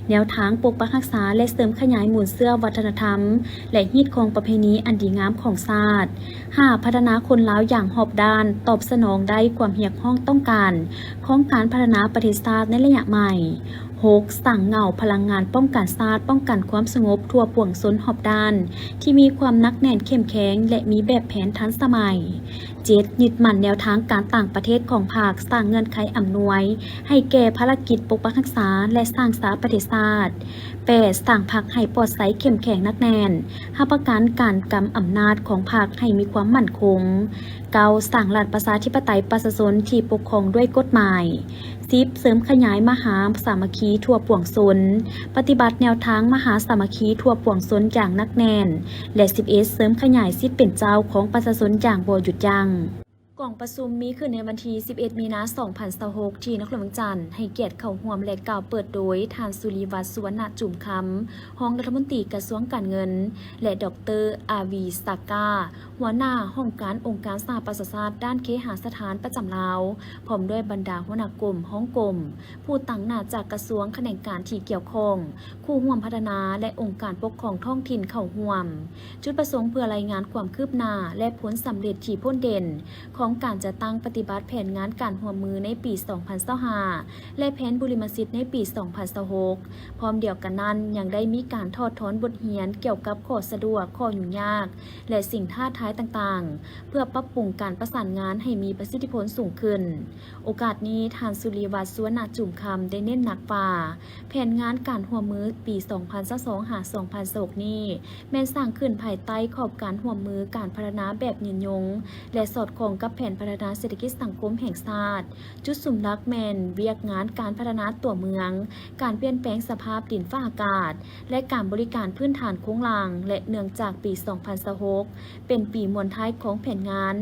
ແນວທາງປົກປັກຮັກສາ ແລະ ເສີມຂະຫຍາຍມູນເຊື້ອວັດທະນະທຳ ແລະ ຮີດຄອງປະເພນີອັນດີງາມຂອງຊາດ. ຫ້າ, ພັດທະນາຄົນລາວຢ່າງຮອບດ້ານ, ຕອບສະໜອງໄດ້ຄວາມຮຽກຮ້ອງຕ້ອງການຂອງການພັດທະນາປະເທດຊາດໃນໄລຍະໃໝ່. ຫົກ, ສ້າງເຫງົ້າພະລັງງານປ້ອງກັນຊາດ, ປ້ອງກັນຄວາມສະຫງົບທົ່ວປວງຊົນຮອບດ້ານ ທີ່ມີຄວາມໜັກແໜ້ນເຂັ້ມແຂງ ແລະ ມີແບບແຜນທັນສະໄໝ. ເຈັດ, ຍຶດໝັ້ນແນວທາງການຕ່າງປະເທດຂອງພັກ, ສ້າງເງື່ອນໄຂອຳນວຍໃຫ້ແກ່ພາລະກິດປົກປັກຮັກສາ ແລະ ສ້າງສາປະເທດຊາດ. ແປດ, ສ້າງພັກໃຫ້ປອດໃສເຂັ້ມແຂງໜັກແໜ້ນ, ຮັບປະກັນການກຳອຳນາດຂອງພັກໃຫ້ມີຄວາມໝັ້ນຄົງ. ເກົ້າ, ສ້າງລັດປະຊາທິປະໄຕປະຊາຊົນທີ່ປົກຄອງດ້ວຍກົດໝາຍ. ສິບ, ເສີມຂະຫຍາຍມະຫາສາມັກຄີທົ່ວປວງຊົນ, ປະຕິບັດແນວທາງມະຫາສາມັກຄີທົ່ວປວງຊົນຢ່າງໜັກແໜ້ນ. ແລະ ສິບເອັດ, ເສີມຂະຫຍາຍສິດເປັນເຈົ້າຂອງປະຊາຊົນຢ່າງບໍ່ຢຸດຢັ້ງ. ກອງປະຊຸມມີຂຶ້ນໃນວັນທີສິບເອັດ ມີນາ ສອງພັນຊາວຫົກ ທີ່ນະຄອນຫຼວງວຽງຈັນ, ໃຫ້ກຽດເຂົ້າຮ່ວມ ແລະ ກ່າວເປີດໂດຍ ທ່ານ ສຸລິວັດ ສຸວັນນະຈຸມຄຳ, ຮອງລັດຖະມົນຕີກະຊວງການເງິນ ແລະ ດອກເຕີ ອາວີ ສາກາ, ຫົວໜ້າຫ້ອງການອົງການສະຫະປະຊາຊາດ ດ້ານເຄຫະສະຖານປະຈຳລາວ, ພ້ອມດ້ວຍບັນດາຫົວໜ້າກົມ, ຮອງກົມ, ຜູ້ຕາງໜ້າຈາກກະຊວງ, ຂະແໜງການທີ່ກ່ຽວຂ້ອງ, ຄູ່ຮ່ວມພັດທະນາ ແລະ ອົງການປົກຄອງທ້ອງຖິ່ນເຂົ້າຮ່ວມ. ຈຸດປະສົງເພື່ອລາຍງານຄວາມຄືບໜ້າ ແລະ ຜົນສຳເລັດທີ່ພົ້ນເດັ່ນຂອງການຈັດຕັ້ງປະຕິບັດແຜນງານການຮ່ວມມືໃນປີສອງພັນຊາວຫ້າ ແລະ ແຜນບຸລິມະສິດໃນປີສອງພັນຊາວຫົກ. ພ້ອມດຽວກັນນັ້ນ, ຍັງໄດ້ມີການຖອດຖອນບົດຮຽນກ່ຽວກັບຂໍ້ສະດວກ, ຂໍ້ຫຍຸ້ງຍາກ ແລະ ສິ່ງທ້າທາຍຕ່າງໆ ເພື່ອປັບປຸງການປະສານງານໃຫ້ມີປະສິດທິຜົນສູງຂຶ້ນ. ໂອກາດນີ້, ທ່ານ ສຸລິວັດ ສຸວັນນະຈຸມຄຳ ໄດ້ເນັ້ນໜັກວ່າ ແຜນງານການຮ່ວມມືປີສອງພັນຊາວສອງ ຫາ ສອງພັນຊາວຫົກນີ້ ແມ່ນສ້າງຂຶ້ນພາຍໃຕ້ຂອບການຮ່ວມມືການພັດທະນາແບບຍືນຍົງ ແລະ ສອດຄ່ອງກັບແຜນພັດທະນາເສດຖະກິດສັງຄົມແຫ່ງຊາດ. ຈຸດສຸມຫຼັກແມ່ນວຽກງານການພັດທະນາຕົວເມືອງ, ການປ່ຽນແປງສະພາບດິນຟ້າອາກາດ ແລະ ການບໍລິການພື້ນຖານໂຄງລ່າງ ແລະ ເນື່ອງຈາກປີສອງພັນຊາວຫົກ ເປັນປີມ້ວນທ້າຍຂອງແຜນງານ,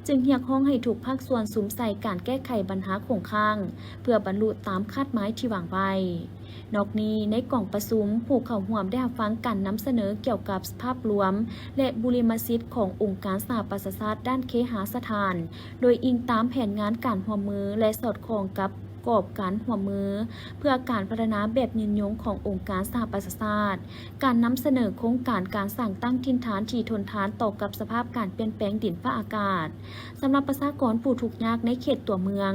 ຈຶ່ງຮຽກຮ້ອງໃຫ້ທຸກພາກສ່ວນສຸມໃສ່ການແກ້ໄຂບັນຫາຄົງຄ້າງ ເພື່ອບັນລຸຕາມຄາດໝາຍທີ່ວາງໄວ້. ນອກນີ້, ໃນກອງປະຊຸມ, ຜູ້ເຂົ້າຮ່ວມໄດ້ຮັບຟັງການນຳສະເໜີກ່ຽວກັບສະພາບລວມ ແລະ ບຸລິມະສິດຂອງອົງການສະຫະປະຊາຊາດດ້ານເຄຫະສະຖານ, ໂດຍອີງຕາມແຜນງານການຮ່ວມມື ແລະ ສອດຄ່ອງກັບກອບການຮ່ວມມື ເພື່ອການພັດທະນາແບບຍືນຍົງຂອງອົງການສະຫະປະຊາຊາດ, ການນຳສະເໜີໂຄງການການສ້າງຕັ້ງຖິ່ນຖານທີ່ທົນທານຕໍ່ກັບສະພາບການປ່ຽນແປງດິນຟ້າອາກາດ. ສຳລັບປະຊາກອນຜູ້ທຸກຍາກໃນເຂດຕົວເມືອງ,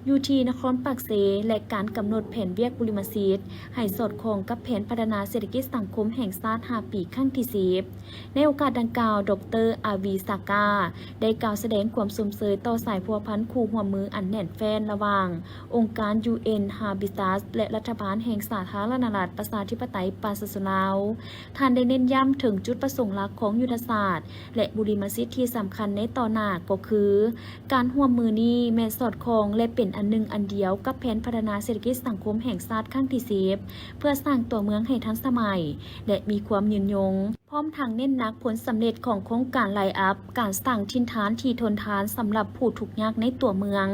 ຢູ່ທີ່ນະຄອນປາກເຊ ແລະ ການກຳນົດແຜນວຽກບຸລິມະສິດ ໃຫ້ສອດຄ່ອງກັບແຜນພັດທະນາເສດຖະກິດສັງຄົມແຫ່ງຊາດຫ້າປີຄັ້ງທີສິບ. ໃນໂອກາດດັ່ງກ່າວ, ດອກເຕີ ອາວີ ຊາກາ ໄດ້ກ່າວສະແດງຄວາມຊົມເຊີຍຕໍ່ສາຍພົວພັນຄູ່ຮ່ວມມືອັນແໜ້ນແຟ້ນລະຫວ່າງອົງການ ຢູເອັນ Habitat ແລະ ລັດຖະບານແຫ່ງສາທາລະນະລັດປະຊາທິປະໄຕປະຊາຊົນລາວ. ທ່ານໄດ້ເນັ້ນຢ້ຳເຖິງຈຸດປະສົງຫຼັກຂອງຍຸດທະສາດ ແລະ ບຸລິມະສິດທີ່ສຳຄັນໃນຕໍ່ໜ້າກໍຄື ການຮ່ວມມືນີ້ແມ່ນສອດຄ່ອງ ແລະ ເປັນອັນໜຶ່ງອັນດຽວກັບແຜນພັດທະນາເສດຖະກິດສັງຄົມແຫ່ງຊາດຄັ້ງທີສິບ ເພື່ອສ້າງຕົວເມືອງໃຫ້ທັນສະໄໝ ແລະ ມີຄວາມຍືນຍົງ, ພ້ອມທັງເນັ້ນໜັກຜົນສຳເລັດຂອງໂຄງການ Line Up ການສ້າງຖິ່ນຖານທີ່ທົນທານສຳລັບຜູ້ທຸກຍາກໃນຕົວເມືອງ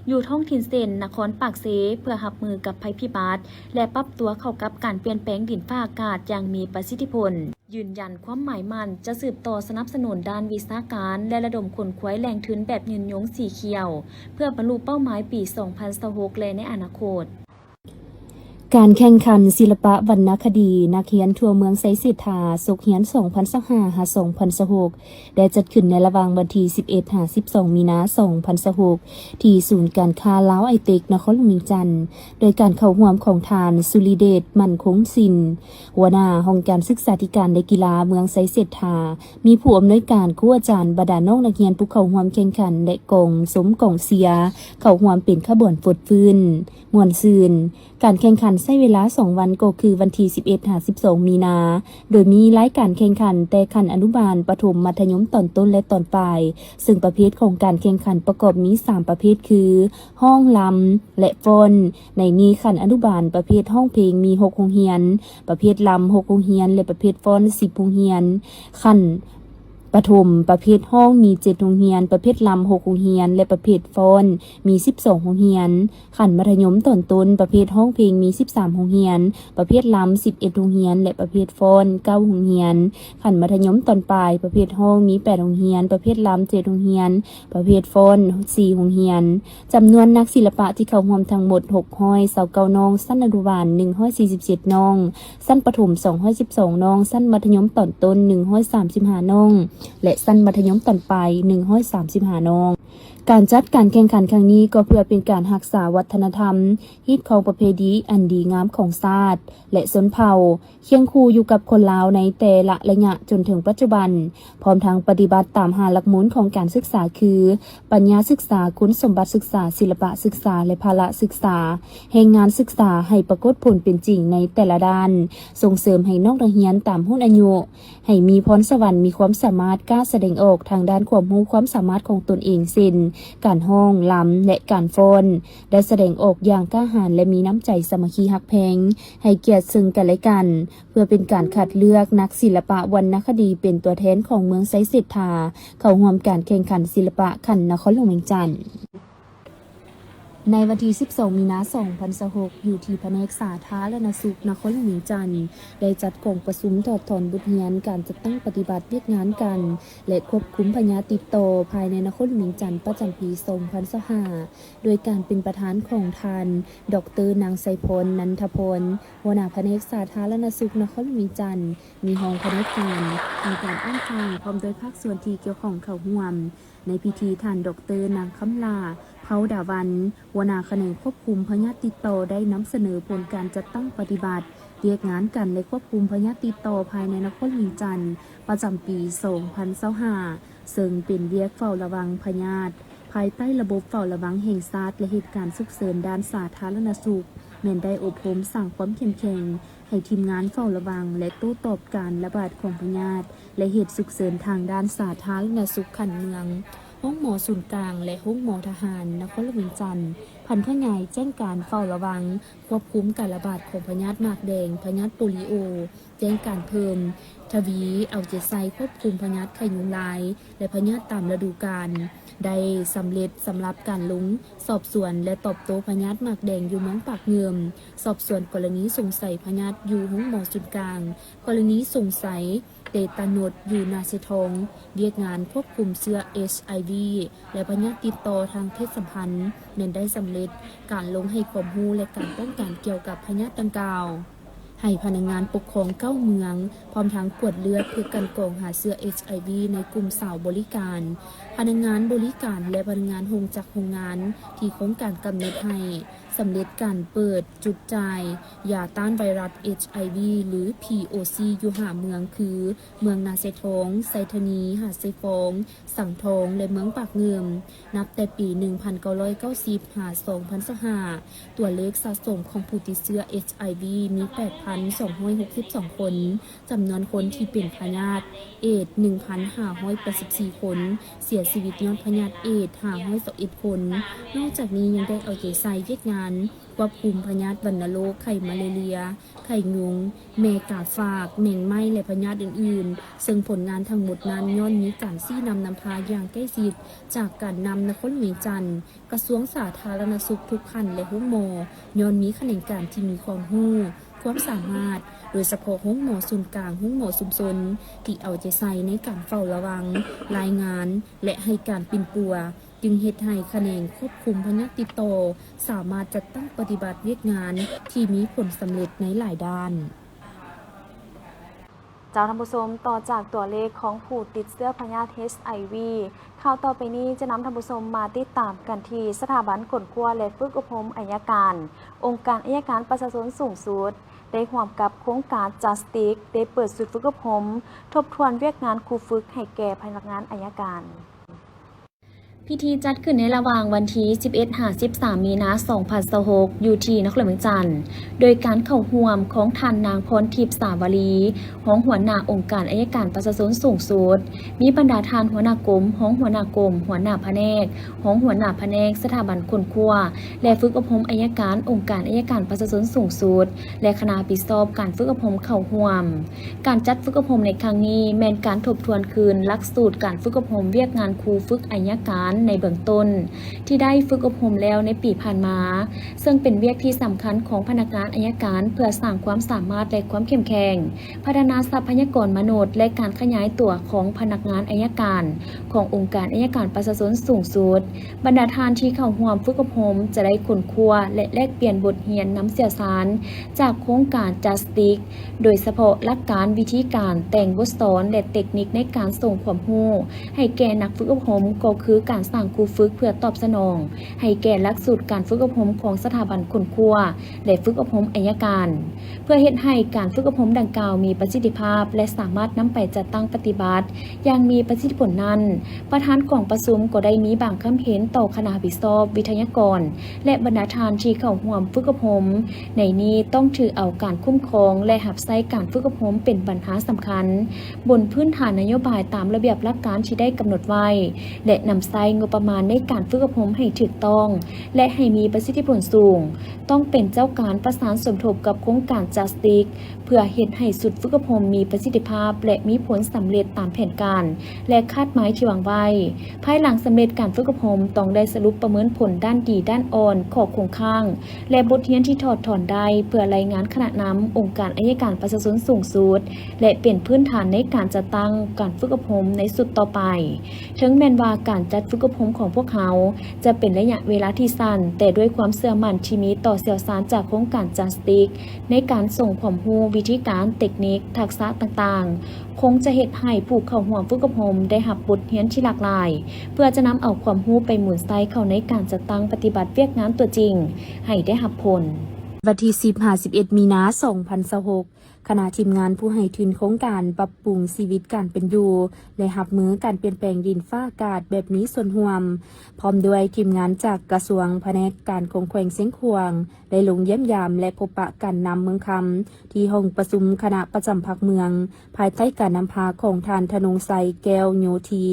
ຢູ່ທ້ອງຖິ່ນເຊັ່ນ ນະຄອນປາກເຊ ເພື່ອຮັບມືກັບໄພພິບັດ ແລະ ປັບຕົວເຂົ້າກັບການປ່ຽນແປງດິນຟ້າອາກາດຢ່າງມີປະສິດທິຜົນ. ຢືນຢັນຄວາມໝາຍໝັ້ນຈະສືບຕໍ່ສະໜັບສະໜູນດ້ານວິຊາການ ແລະ ລະດົມຂົນຂວາຍແຫຼ່ງທຶນແບບຍືນຍົງສີຂຽວ ເພື່ອບັນລຸເປົ້າໝາຍປີສອງພັນຊາວຫົກ ແລະ ໃນອະນາຄົດ. ການແຂ່ງຂັນສິລະປະວັນນະຄະດີນັກຮຽນທົ່ວເມືອງໄຊເສດຖາ ສົກຮຽນສອງພັນຊາວຫ້າ ຫາ ສອງພັນຊາວຫົກ ໄດ້ຈັດຂຶ້ນໃນລະຫວ່າງວັນທີສິບເອັດ ຫາ ສິບສອງ ມີນາ ສອງພັນຊາວຫົກ ທີ່ສູນການຄ້າລາວໄອເຕັກ ນະຄອນຫຼວງວຽງຈັນ, ໂດຍການເຂົ້າຮ່ວມຂອງທ່ານ ສຸລິເດດ ໝັ້ນຄົງສິນ ຫົວໜ້າຫ້ອງການສຶກສາທິການ ແລະ ກິລາເມືອງໄຊເສດຖາ, ມີຜູ້ອຳນວຍການ, ຄູອາຈານ, ບັນດານ້ອງນັກຮຽນຜູ້ເຂົ້າຮ່ວມແຂ່ງຂັນ ແລະ ກອງຊົມກອງເຊຍ ເຂົ້າຮ່ວມເປັນຂະບວນຟົດຟື້ນ ມ່ວນຊື່ນ. ການແຂ່ງຂັນໃຊ້ເວລາສອງວັນ ກໍຄືວັນທີສິບເອັດ ຫາ ສິບສອງ ມີນາ, ໂດຍມີລາຍການແຂ່ງຂັນແຕ່ຂັ້ນອະນຸບານ, ປະຖົມ, ມັດທະຍົມຕອນຕົ້ນ ແລະ ຕອນປາຍ, ເຊິ່ງປະເພດຂອງການແຂ່ງຂັນປະກອບມີສາມປະເພດຄື ຮ້ອງ, ລຳ ແລະ ຟ້ອນ. ໃນນີ້, ຂັ້ນອະນຸບານປະເພດຮ້ອງເພງມີຫົກໂຮງຮຽນ, ປະເພດລຳຫົກໂຮງຮຽນ ແລະ ປະເພດຟ້ອນສິບໂຮງຮຽນ, ຂັ້ນປະຖົມປະເພດຮ້ອງມີເຈັດໂຮງຮຽນ, ປະເພດລຳຫົກໂຮງຮຽນ ແລະ ປະເພດຟ້ອນມີສິບສອງໂຮງຮຽນ, ຂັ້ນມັດທະຍົມຕອນຕົ້ນປະເພດຮ້ອງເພງມີສິບສາມໂຮງຮຽນ, ປະເພດລຳສິບເອັດໂຮງຮຽນ ແລະ ປະເພດຟ້ອນເກົ້າໂຮງຮຽນ, ຂັ້ນມັດທະຍົມຕອນປາຍປະເພດຮ້ອງມີແປດໂຮງຮຽນ, ປະເພດລຳເຈັດໂຮງຮຽນ, ປະເພດຟ້ອນສີ່ໂຮງຮຽນ. ຈຳນວນນັກສິລະປະທີ່ເຂົ້າຮ່ວມທັງໝົດຫົກຮ້ອຍຊາວເກົ້ານ້ອງ, ຊັ້ນອະນຸບານໜຶ່ງຮ້ອຍສີ່ສິບເຈັດນ້ອງ, ຊັ້ນປະຖົມສອງຮ້ອຍສິບສອງນ້ອງ, ຊັ້ນມັດທະຍົມຕອນຕົ້ນໜຶ່ງຮ້ອຍສາມສິບຫ້ານ້ອງ ແລະ ຊັ້ນມັດທະຍົມຕອນປາຍໜຶ່ງຮ້ອຍສາມສິບຫ້ານ້ອງ. ການຈັດການແຂ່ງຂັນຄັ້ງນີ້ກໍເພື່ອເປັນການຮັກສາວັດທະນະທຳ, ຮີດຄອງປະເພນີອັນດີງາມຂອງຊາດ ແລະ ຊົນເຜົ່າ, ຄຽງຄູ່ຢູ່ກັບຄົນລາວໃນແຕ່ລະໄລຍະຈົນເຖິງປັດຈຸບັນ, ພ້ອມທັງປະຕິບັດຕາມຫ້າຫຼັກມູນຂອງການສຶກສາຄື ປັນຍາສຶກສາ, ຄຸນສົມບັດສຶກສາ, ສິລະປະສຶກສາ ແລະ ພະລະສຶກສາ, ແຮງງານສຶກສາ ໃຫ້ປາກົດຜົນເປັນຈິງໃນແຕ່ລະດ້ານ, ສົ່ງເສີມໃຫ້ນ້ອງນັກຮຽນຕາມຮຸ່ນອາຍຸ ໃຫ້ມີພອນສະຫວັນ, ມີຄວາມສາມາດ, ກ້າສະແດງອອກທາງດ້ານຄວາມຮູ້ຄວາມສາມາດຂອງຕົນເອງ ເຊັ່ນ ການຮ້ອງ, ລຳ ແລະ ການຟ້ອນ, ໄດ້ສະແດງອອກຢ່າງກ້າຫານ ແລະ ມີນ້ຳໃຈສາມັກຄີຮັກແພງ, ໃຫ້ກຽດເຊິ່ງກັນແລະກັນ, ເພື່ອເປັນການຄັດເລືອກນັກສິລະປະວັນນະຄະດີເປັນຕົວແທນຂອງເມືອງໄຊເສດຖາ ເຂົ້າຮ່ວມການແຂ່ງຂັນສິລະປະຂັ້ນນະຄອນຫຼວງວຽງຈັນ. ໃນວັນທີສິບສອງ ມີນາ ສອງພັນຊາວຫົກ ຢູ່ທີ່ພະແນກສາທາລະນະສຸກນະຄອນຫຼວງວຽງຈັນ ໄດ້ຈັດກອງປະຊຸມຖອດຖອນບົດຮຽນການຈັດຕັ້ງປະຕິບັດວຽກງານກັນ ແລະ ຄວບຄຸມພະຍາດຕິດຕໍ່ພາຍໃນນະຄອນຫຼວງວຽງຈັນປະຈຳປີສອງພັນຊາວຫ້າ ໂດຍການເປັນປະທານຂອງທ່ານ ດອກເຕີ ນາງໄຊພອນ ນັນທະພອນ ຫົວໜ້າພະແນກສາທາລະນະສຸກນະຄອນຫຼວງວຽງຈັນ, ມີຮອງພະແນກການ, ອົງການອ້ອມຂ້າງ ພ້ອມດ້ວຍພາກສ່ວນທີ່ກ່ຽວຂ້ອງເຂົ້າຮ່ວມ. ໃນພິທີ, ທ່ານ ດອກເຕີ ນາງຄຳຫຼ້າ ເພົາດາວັນ ຫົວໜ້າຂະແໜງຄວບຄຸມພະຍາດຕິດຕໍ່ ໄດ້ນຳສະເໜີຜົນການຈັດຕັ້ງປະຕິບັດວຽກງານກັນ ແລະ ຄວບຄຸມພະຍາດຕິດຕໍ່ພາຍໃນນະຄອນຫຼວງວຽງຈັນ ປະຈຳປີສອງພັນຊາວຫ້າ ເຊິ່ງເປັນວຽກເຝົ້າລະວັງພະຍາດ ພາຍໃຕ້ລະບົບເຝົ້າລະວັງແຫ່ງຊາດ ແລະ ເຫດການສຸກເສີນດ້ານສາທາລະນະສຸກ ແມ່ນໄດ້ອົບຮົມສ້າງຄວາມເຂັ້ມແຂງ ໃຫ້ທີມງານເຝົ້າລະວັງ ແລະ ໂຕ້ຕອບການລະບາດຂອງພະຍາດ ແລະ ເຫດສຸກເສີນທາງດ້ານສາທາລະນະສຸກຂັ້ນເມືອງ, ໂຮງໝໍສູນກາງ ແລະ ໂຮງໝໍທະຫານນະຄອນຫຼວງວຽງຈັນ, ຜັນຂະຫຍາຍແຈ້ງການເຝົ້າລະວັງ, ຄວບຄຸມການລະບາດຂອງພະຍາດໝາກແດງ, ພະຍາດໂປລີໂອ, ແຈ້ງການເພີ່ມທະວີເອົາໃຈໃສ່ຄວບຄຸມພະຍາດໄຂ້ຍຸງລາຍ ແລະ ພະຍາດຕາມລະດູການ. ໄດ້ສຳເລັດສຳລັບການລົງສອບສວນ ແລະ ຕອບໂຕ້ພະຍາດໝາກແດງຢູ່ເມືອງປາກງື່ມ, ສອບສວນກໍລະນີສົງໄສພະຍາດຢູ່ໂຮງໝໍສູນກາງ, ກໍລະນີສົງໄສເຕຕານົດຢູ່ນາເຊທອງ, ວຽກງານຄວບຄຸມເຊື້ອ ເອັດໄອວີ ແລະ ພະຍາດຕິດຕໍ່ທາງເພດສຳພັນ ແມ່ນໄດ້ສຳເລັດການລົງໃຫ້ຄວາມຮູ້ ແລະ ການປ້ອງກັນກ່ຽວກັບພະຍາດດັ່ງກ່າວ ໃຫ້ພະນັກງານປົກຄອງເກົ້າເມືອງ, ພ້ອມທັງກວດເລືອດເພື່ອກັ່ນກອງຫາເຊື້ອ ເອັດໄອວີ ໃນກຸ່ມສາວບໍລິການ, ພະນັກງານບໍລິການ ແລະ ພະນັກງານໂຮງຈັກໂຮງງານ ທີ່ໂຄງການກຳນົດໃຫ້, ສຳເລັດການເປີດຈຸດຈ່າຍຢາຕ້ານໄວຣັສ ເອັດໄອວີ ຫຼື ພີໂອຊີ ຢູ່ຫ້າເມືອງ ຄື ເມືອງນາຊາຍທອງ, ໄຊທານີ, ຫາດຊາຍຟອງ, ສັງທອງ ແລະ ເມືອງປາກງື່ມ. ນັບແຕ່ປີໜຶ່ງພັນເກົ້າຮ້ອຍເກົ້າສິບ ຫາ ສອງພັນຊາວຫ້າ ຕົວເລກສະສົມຂອງຜູ້ຕິດເຊື້ອ ເອັດໄອວີ ມີ ແປດພັນສອງຮ້ອຍຫົກສິບສອງ ຄົນ, ຈຳນວນຄົນທີ່ເປັນພະຍາດເອດສ໌ ໜຶ່ງພັນຫ້າຮ້ອຍແປດສິບສີ່ ຄົນ, ເສຍຊີວິດຍ້ອນພະຍາດເອດສ໌ ຫ້າຮ້ອຍຊາວເອັດ ຄົນ. ນອກຈາກນີ້ຍັງໄດ້ເອົາໃຈໃສ່ວຽກງານຄວບຄຸມພະຍາດວັນນະໂລກ, ໄຂ້ມາເລເຣັຍ, ໄຂ້ຍຸງ, ແມ່ກາຝາກ, ແມງໄມ້ ແລະ ພະຍາດອື່ນໆ, ເຊິ່ງຜົນງານທັງໝົດນັ້ນຍ້ອນມີການຊີ້ນຳນຳພາຢ່າງໃກ້ຊິດຈາກການນຳນະຄອນຫຼວງວຽງຈັນ, ກະຊວງສາທາລະນະສຸກທຸກຂັ້ນ ແລະ ໂຮງໝໍ, ຍ້ອນມີຂະແໜງການທີ່ມີຄວາມຮູ້, ຄວາມສາມາດ, ໂດຍສະເພາະໂຮງໝໍສູນກາງ, ໂຮງໝໍຊຸມຊົນ ທີ່ເອົາໃຈໃສ່ໃນການເຝົ້າລະວັງ, ລາຍງານ ແລະ ໃຫ້ການປິ່ນປົວ, ຈຶ່ງເຮັດໃຫ້ຂະແໜງຄວບຄຸມພະຍາດຕິດຕໍ່ ສາມາດຈັດຕັ້ງປະຕິບັດວຽກງານທີ່ມີຜົນສຳເລັດໃນຫຼາຍດ້ານ. ເຈົ້າທ່ານຜູ້ຊົມ, ຕໍ່ຈາກຕົວເລກຂອງຜູ້ຕິດເຊື້ອພະຍາດ ເອັດໄອວີ, ຂ່າວຕໍ່ໄປນີ້ຈະນຳທ່ານຜູ້ຊົມມາຕິດຕາມກັນທີ່ສະຖາບັນຄົ້ນຄວ້າ ແລະ ຝຶກອົບຮົມໄອຍະການ, ອົງການໄອຍະການປະຊາຊົນສູງສຸດ ໄດ້ຮ່ວມກັບໂຄງການ Justice ໄດ້ເປີດຊຸດຝຶກອົບຮົມທົບທວນວຽກງານຄູຝຶກໃຫ້ແກ່ພະນັກງານໄອຍະການ. ພິທີຈັດຂຶ້ນໃນລະຫວ່າງວັນທີສິບເອັດ ຫາ ສິບສາມ ມີນາ ສອງພັນຊາວຫົກ ຢູ່ທີ່ນະຄອນຫຼວງວຽງຈັນ ໂດຍການເຂົ້າຮ່ວມຂອງທ່ານນາງ ພອນທິບ ສາວະລີ ຮອງຫົວໜ້າອົງການໄອຍະການປະຊາຊົນສູງສຸດ, ມີບັນດາທ່ານຫົວໜ້າກົມ, ຮອງຫົວໜ້າກົມ, ຫົວໜ້າພະແນກ, ຮອງຫົວໜ້າພະແນກ, ສະຖາບັນຄົ້ນຄວ້າ ແລະ ຝຶກອົບຮົມໄອຍະການ ອົງການໄອຍະການປະຊາຊົນສູງສຸດ ແລະ ຄະນະຮັບຜິດຊອບການຝຶກອົບຮົມເຂົ້າຮ່ວມ. ການຈັດຝຶກອົບຮົມໃນຄັ້ງນີ້ ແມ່ນການທົບທວນຄືນຫຼັກສູດການຝຶກອົບຮົມວຽກງານຄູຝຶກໄອຍະການໃນເບື້ອງຕົ້ນ ທີ່ໄດ້ຝຶກອົບຮົມແລ້ວໃນປີຜ່ານມາ, ເຊິ່ງເປັນວຽກທີ່ສຳຄັນຂອງພະນັກງານໄອຍະການ ເພື່ອສ້າງຄວາມສາມາດ ແລະ ຄວາມເຂັ້ມແຂງ, ພັດທະນາຊັບພະຍາກອນມະນຸດ ແລະ ການຂະຫຍາຍຕົວຂອງພະນັກງານໄອຍະການຂອງອົງການໄອຍະການປະຊາຊົນສູງສຸດ. ບັນດາທ່ານທີ່ເຂົ້າຮ່ວມຝຶກອົບຮົມຈະໄດ້ຄົ້ນຄວ້າ ແລະ ແລກປ່ຽນບົດຮຽນນຳຊ່ຽວຊານຈາກໂຄງການ Justice ໂດຍສະເພາະຫຼັກການ, ວິທີການ, ແຕ່ງບົດສອນ ແລະ ເຕັກນິກໃນການສົ່ງຄວາມຮູ້ໃຫ້ແກ່ນັກຝຶກອົບຮົມ ກໍຄືການສ້າງຄູຝຶກເພື່ອຕອບສະໜອງໃຫ້ແກ່ຫຼັກສູດການຝຶກອົບຮົມຂອງສະຖາບັນຄົ້ນຄວ້າ ແລະ ຝຶກອົບຮົມໄອຍະການ. ເພື່ອເຮັດໃຫ້ການຝຶກອົບຮົມດັ່ງກ່າວມີປະສິດທິພາບ ແລະ ສາມາດນຳໄປຈັດຕັ້ງປະຕິບັດຢ່າງມີປະສິດທິຜົນນັ້ນ, ປະທານກອງປະຊຸມກໍໄດ້ມີບາງຄຳເຫັນຕໍ່ຄະນະຮັບຜິດຊອບ, ວິທະຍາກອນ ແລະ ບັນດາທ່ານທີ່ເຂົ້າຮ່ວມຝຶກອົບຮົມ. ໃນນີ້ຕ້ອງຖືເອົາການຄຸ້ມຄອງ ແລະ ຮັບໃຊ້ການຝຶກອົບຮົມເປັນບັນຫາສຳຄັນ, ບົນພື້ນຖານນະໂຍບາຍຕາມລະບຽບຫຼັກການທີ່ໄດ້ກຳນົດໄວ້ ແລະ ນຳໃຊ້ງົບປະມານໃນການຝຶກອົບຮົມໃຫ້ຖືກຕ້ອງ ແລະ ໃຫ້ມີປະສິດທິຜົນສູງ. ຕ້ອງເປັນເຈົ້າການປະສານສົມທົບກັບໂຄງການ Justice ເພື່ອເຮັດໃຫ້ຊຸດຝຶກອົບຮົມມີປະສິດທິພາບ ແລະ ມີຜົນສຳເລັດຕາມແຜນການ ແລະ ຄາດໝາຍທີ່ວາງໄວ້. ພາຍຫຼັງສຳເລັດການຝຶກອົບຮົມ, ຕ້ອງໄດ້ສະຫຼຸບປະເມີນຜົນດ້ານດີ, ດ້ານອ່ອນ, ຂໍ້ຄົງຄ້າງ ແລະ ບົດຮຽນທີ່ຖອດຖອນໄດ້ ເພື່ອລາຍງານຄະນະນຳອົງການໄອຍະການປະຊາຊົນສູງສຸດ ແລະ ເປັນພື້ນຖານໃນການຈັດຕັ້ງການຝຶກອົບຮົມໃນຊຸດຕໍ່ໄປ. ເຖິງແມ່ນວ່າການຈັດຝຶກອົບຮົມຂອງພວກເຮົາຈະເປັນໄລຍະເວລາທີ່ສັ້ນ, ແຕ່ດ້ວຍຄວາມເຊື່ອໝັ້ນທີ່ມີຕໍ່ຊ່ຽວຊານຈາກໂຄງການ Justice ໃນການສົ່ງຄວາມຮູ້, ວິທີການ, ເຕັກນິກ, ທັກສະຕ່າງໆ, ຄົງຈະເຮັດໃຫ້ຜູ້ເຂົ້າຮ່ວມຝຶກອົບຮົມໄດ້ຮັບບົດຮຽນທີ່ຫຼາກຫຼາຍ, ເພື່ອຈະນຳເອົາຄວາມຮູ້ໄປໝູນໃສ່ເຂົ້າໃນການຈັດຕັ້ງປະຕິບັດວຽກງານຕົວຈິງໃຫ້ໄດ້ຮັບຜົນ. ວັນທີສິບ ຫາ ສິບເອັດ ມີນາ ສອງພັນຊາວຫົກ ຄະນະທີມງານຜູ້ໃຫ້ທຶນໂຄງການປັບປຸງຊີວິດການເປັນຢູ່ ແລະ ຮັບມືການປ່ຽນແປງດິນຟ້າອາກາດແບບມີສ່ວນຮ່ວມ, ພ້ອມດ້ວຍທີມງານຈາກກະຊວງ, ພະແນກການຂອງແຂວງຊຽງຂວາງ ໄດ້ລົງຢ້ຽມຢາມ ແລະ ພົບປະການນຳເມືອງຄຳ ທີ່ຫ້ອງປະຊຸມຄະນະປະຈຳພັກເມືອງ, ພາຍໃຕ້ການນຳພາຂອງທ່ານ ທະນົງໄຊ ແກ້ວໂຍທີ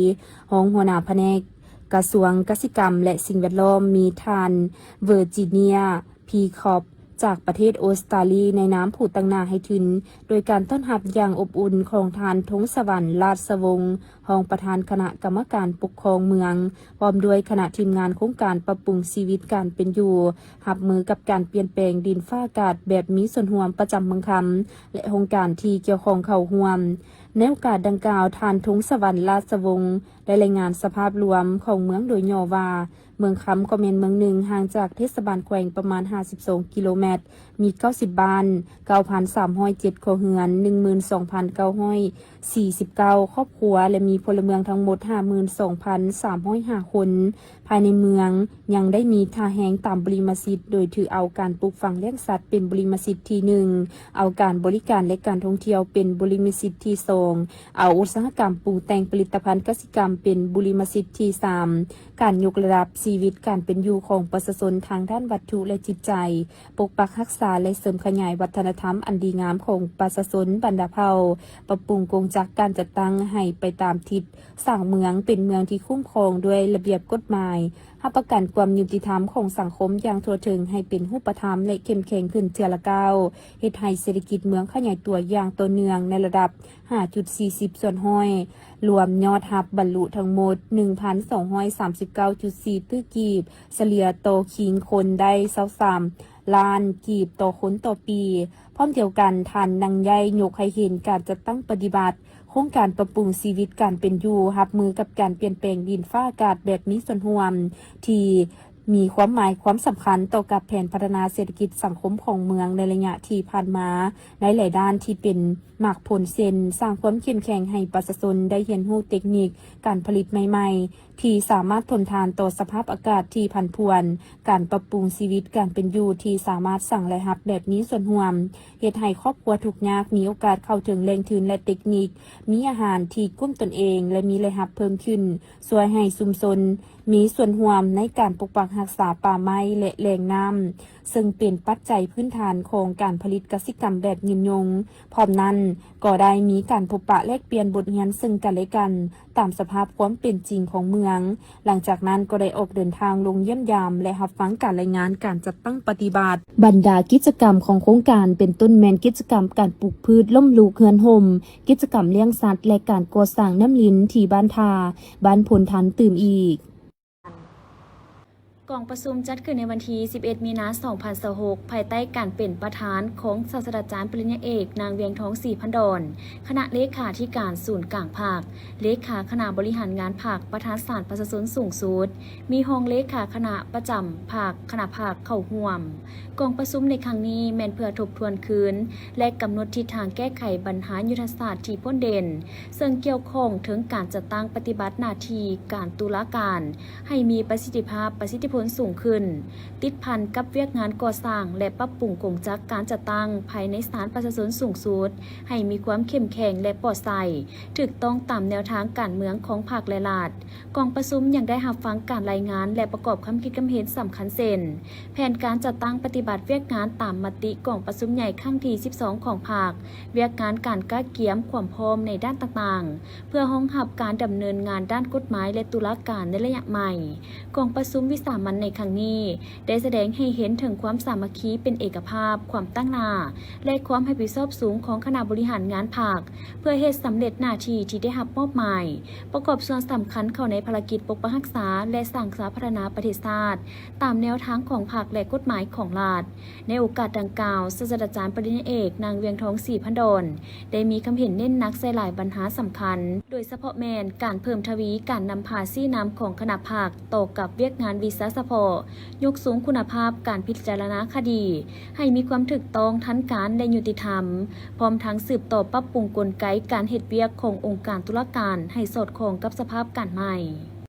ຮອງຫົວໜ້າພະແນກກະຊວງກະສິກຳ ແລະ ສິ່ງແວດລ້ອມ, ມີທ່ານ ເວີຈີເນຍ ພີຄອບ ຈາກປະເທດອົດສະຕາລີ ໃນນາມຜູ້ຕາງໜ້າໃຫ້ທຶນ ໂດຍການຕ້ອນຮັບຢ່າງອົບອຸ່ນຂອງທ່ານ ທົງສະຫວັນ ລາດສະວົງ ຮອງປະທານຄະນະກຳມະການປົກຄອງເມືອງ ພ້ອມດ້ວຍຄະນະທີມງານໂຄງການປັບປຸງຊີວິດການເປັນຢູ່ ຮັບມືກັບການປ່ຽນແປງດິນຟ້າອາກາດແບບມີສ່ວນຮ່ວມປະຈຳເມືອງຄຳ ແລະ ອົງການທີ່ກ່ຽວຂ້ອງເຂົ້າຮ່ວມ. ໃນໂອກາດດັ່ງກ່າວ, ທ່ານ ທົງສະຫວັນ ລາດສະວົງ ໄດ້ລາຍງານສະພາບລວມຂອງເມືອງໂດຍຫຍໍ້ວ່າ, ເມືອງຄຳກໍແມ່ນເມືອງໜຶ່ງ ຫ່າງຈາກເທດສະບານແຂວງປະມານຫ້າສິບສອງກິໂລແມັດ, ມີເກົ້າສິບບ້ານ, ເກົ້າພັນສາມຮ້ອຍເຈັດຄົວເຮືອນ, ໜຶ່ງໝື່ນສອງພັນເກົ້າຮ້ອຍສີ່ສິບເກົ້າຄອບຄົວ ແລະ ມີພົນລະເມືອງທັງໝົດຫ້າໝື່ນສອງພັນສາມຮ້ອຍຫ້າຄົນ. ພາຍໃນເມືອງຍັງໄດ້ມີທ່າແຮງຕາມບຸລິມະສິດ, ໂດຍຖືເອົາການປູກຝັງລ້ຽງສັດເປັນບຸລິມະສິດທີໜຶ່ງ, ເອົາການບໍລິການ ແລະ ການທ່ອງທ່ຽວເປັນບຸລິມະສິດທີສອງ, ເອົາອຸດສາຫະກຳປຸງແຕ່ງຜະລິດຕະພັນກະສິກຳເປັນບຸລິມະສິດທີສາມ, ການຍົກລະດັບຊີວິດການເປັນຢູ່ຂອງປະຊາຊົນທາງດ້ານວັດຖຸ ແລະ ຈິດໃຈ, ປົກປັກຮັກສາ ແລະ ເສີມຂະຫຍາຍວັດທະນະທຳອັນດີງາມຂອງປະຊາຊົນບັນດາເຜົ່າ, ປັບປຸງກົງຈັກການຈັດຕັ້ງໃຫ້ໄປຕາມທິດ, ສ້າງເມືອງເປັນເມືອງທີ່ຄຸ້ມຄອງດ້ວຍລະບຽບກົດໝາຍ, ຮັບປະກັນຄວາມຍຸຕິທຳຂອງສັງຄົມຢ່າງທົ່ວເຖິງໃຫ້ເປັນຮູບປະທຳ ແລະ ເຂັ້ມແຂງຂຶ້ນເທື່ອລະກ້າວ, ເຮັດໃຫ້ເສດຖະກິດເມືອງຂະຫຍາຍຕົວຢ່າງຕໍ່ເນື່ອງໃນລະດັບຫ້າຈຸດສີ່ສິບສ່ວນຮ້ອຍ, ລວມຍອດຮັບບັນລຸທັງໝົດໜຶ່ງພັນສອງຮ້ອຍສາມສິບເກົ້າຈຸດສີ່ຕື້ກີບ, ສະເລ່ຍຕໍ່ຄີງຄົນໄດ້ຊາວສາມລ້ານກີບຕໍ່ຄົນຕໍ່ປີ. ພ້ອມດຽວກັນ, ທ່ານຍັງໄດ້ຍົກໃຫ້ເຫັນການຈັດຕັ້ງປະຕິບັດໂຄງການປັບປຸງຊີວິດການເປັນຢູ່ ຮັບມືກັບການປ່ຽນແປງດິນຟ້າອາກາດແບບມີສ່ວນຮ່ວມ ທີ່ມີຄວາມໝາຍຄວາມສຳຄັນຕໍ່ກັບແຜນພັດທະນາເສດຖະກິດສັງຄົມຂອງເມືອງໃນໄລຍະທີ່ຜ່ານມາ ໃນຫຼາຍດ້ານທີ່ເປັນໝາກຜົນ ເຊັ່ນ ສ້າງຄວາມເຂັ້ມແຂງໃຫ້ປະຊາຊົນໄດ້ຮຽນຮູ້ເຕັກນິກການຜະລິດໃໝ່ໆ ທີ່ສາມາດທົນທານຕໍ່ສະພາບອາກາດທີ່ຜັນຜວນ, ການປັບປຸງຊີວິດການເປັນຢູ່ທີ່ສາມາດສ້າງລາຍຮັບແບບມີສ່ວນຮ່ວມ, ເຮັດໃຫ້ຄອບຄົວທຸກຍາກມີໂອກາດເຂົ້າເຖິງແຫຼ່ງທຶນ ແລະ ເຕັກນິກ, ມີອາຫານທີ່ກຸ້ມຕົນເອງ ແລະ ມີລາຍຮັບເພີ່ມຂຶ້ນ, ຊ່ວຍໃຫ້ຊຸມຊົນມີສ່ວນຮ່ວມໃນການປົກປັກຮັກສາປ່າໄມ້ ແລະ ແຫຼ່ງນ້ຳ, ເຊິ່ງເປັນປັດໄຈພື້ນຖານຂອງການຜະລິດກະສິກຳແບບຍືນຍົງ. ພ້ອມນັ້ນ, ກໍໄດ້ມີການພົບປະແລກປ່ຽນບົດຮຽນເຊິ່ງກັນ ແລະ ກັນ ຕາມສະພາບຄວາມເປັນຈິງຂອງເມືອງ. ຫຼັງຈາກນັ້ນກໍໄດ້ອອກເດີນທາງລົງຢ້ຽມຢາມ ແລະ ຮັບຟັງການລາຍງານການຈັດຕັ້ງປະຕິບັດບັນດາກິດຈະກຳຂອງໂຄງການ, ເປັນຕົ້ນແມ່ນກິດຈະກຳການປູກພືດ, ລົ້ມລູກເຮືອນຮົ່ມ, ກິດຈະກຳລ້ຽງສັດ ແລະ ການກໍ່ສ້າງນ້ຳລິນທີ່ບ້ານທ່າ, ບ້ານໂພນທັນຕື່ມອີກ. ກອງປະຊຸມຈັດຂຶ້ນໃນວັນທີສິບເອັດ ມີນາ ສອງພັນຊາວຫົກ ພາຍໃຕ້ການເປັນປະທານຂອງສາດສະດາຈານປະລິນຍາເອກ ນາງ ວຽງທອງ ສີພັນດອນ ຄະນະເລຂາທິການສູນກາງພັກ, ເລຂາຄະນະບໍລິຫານງານພັກ, ປະທານສານປະຊາຊົນສູງສຸດ, ມີຮອງເລຂາຄະນະປະຈຳພັກ, ຄະນະພັກເຂົ້າຮ່ວມ. ກອງປະຊຸມໃນຄັ້ງນີ້ແມ່ນເພື່ອທົບທວນຄືນ ແລະ ກຳນົດທິດທາງແກ້ໄຂບັນຫາຍຸດທະສາດທີ່ພົ້ນເດັ່ນ ເຊິ່ງກ່ຽວຂ້ອງເຖິງການຈັດຕັ້ງປະຕິບັດໜ້າທີ່ການຕຸລາການ ໃຫ້ມີປະສິດທິພາບ, ປະສິດທິຜົນສູງຂຶ້ນ, ຕິດພັນກັບວຽກງານກໍ່ສ້າງ ແລະ ປັບປຸງກົງຈັກການຈັດຕັ້ງພາຍໃນສານປະຊາຊົນສູງສຸດ ໃຫ້ມີຄວາມເຂັ້ມແຂງ ແລະ ປອດໃສ, ຖືກຕ້ອງຕາມແນວທາງການເມືອງຂອງພັກ ແລະ ລັດ. ກອງປະຊຸມຍັງໄດ້ຮັບຟັງການລາຍງານ ແລະ ປະກອບຄຳຄິດຄຳເຫັນສຳຄັນ ເຊັ່ນ ແຜນການຈັດຕັ້ງປະຕິບັດວຽກງານຕາມມະຕິກອງປະຊຸມໃຫຍ່ຄັ້ງທີສິບສອງຂອງພັກ, ວຽກງານການກະກຽມຄວາມພ້ອມໃນດ້ານຕ່າງໆ ເພື່ອຮອງຮັບການດຳເນີນງານດ້ານກົດໝາຍ ແລະ ຕຸລາການໃນໄລຍະໃໝ່. ກອງປະຊຸມວິສາມັນໃນຄັ້ງນີ້ ໄດ້ສະແດງໃຫ້ເຫັນເຖິງຄວາມສາມັກຄີເປັນເອກະພາບ, ຄວາມຕັ້ງໜ້າ ແລະ ຄວາມຮັບຜິດຊອບສູງຂອງຄະນະບໍລິຫານງານພັກ ເພື່ອເຮັດສຳເລັດໜ້າທີ່ທີ່ໄດ້ຮັບມອບໝາຍ, ປະກອບສ່ວນສຳຄັນເຂົ້າໃນພາລະກິດປົກປັກຮັກສາ ແລະ ສ້າງສາພັດທະນາປະເທດຊາດ ຕາມແນວທາງຂອງພັກ ແລະ ກົດໝາຍຂອງລັດ. ໃນໂອກາດດັ່ງກ່າວ, ສາດສະດາຈານປະລິນຍາເອກ ນາງ ວຽງທອງ ສີພັນດອນ ໄດ້ມີຄຳເຫັນເນັ້ນໜັກໃສ່ຫຼາຍບັນຫາສຳຄັນ, ໂດຍສະເພາະແມ່ນການເພີ່ມທະວີການນຳພາຊີ້ນຳຂອງຄະນະພັກຕໍ່ກັບວຽກງານວິຊາສະເພາະ, ຍົກສູງຄຸນນະພາບການພິຈາລະນາຄະດີໃຫ້ມີຄວາມຖືກຕ້ອງ, ທັນການ ແລະ ຍຸຕິທຳ, ພ້ອມທັງສືບຕໍ່ປັບປຸງກົນໄກການເຮັດວຽກຂອງອົງການຕຸລາການໃຫ້ສອດຄ່ອງກັບສະພາບການໃໝ່.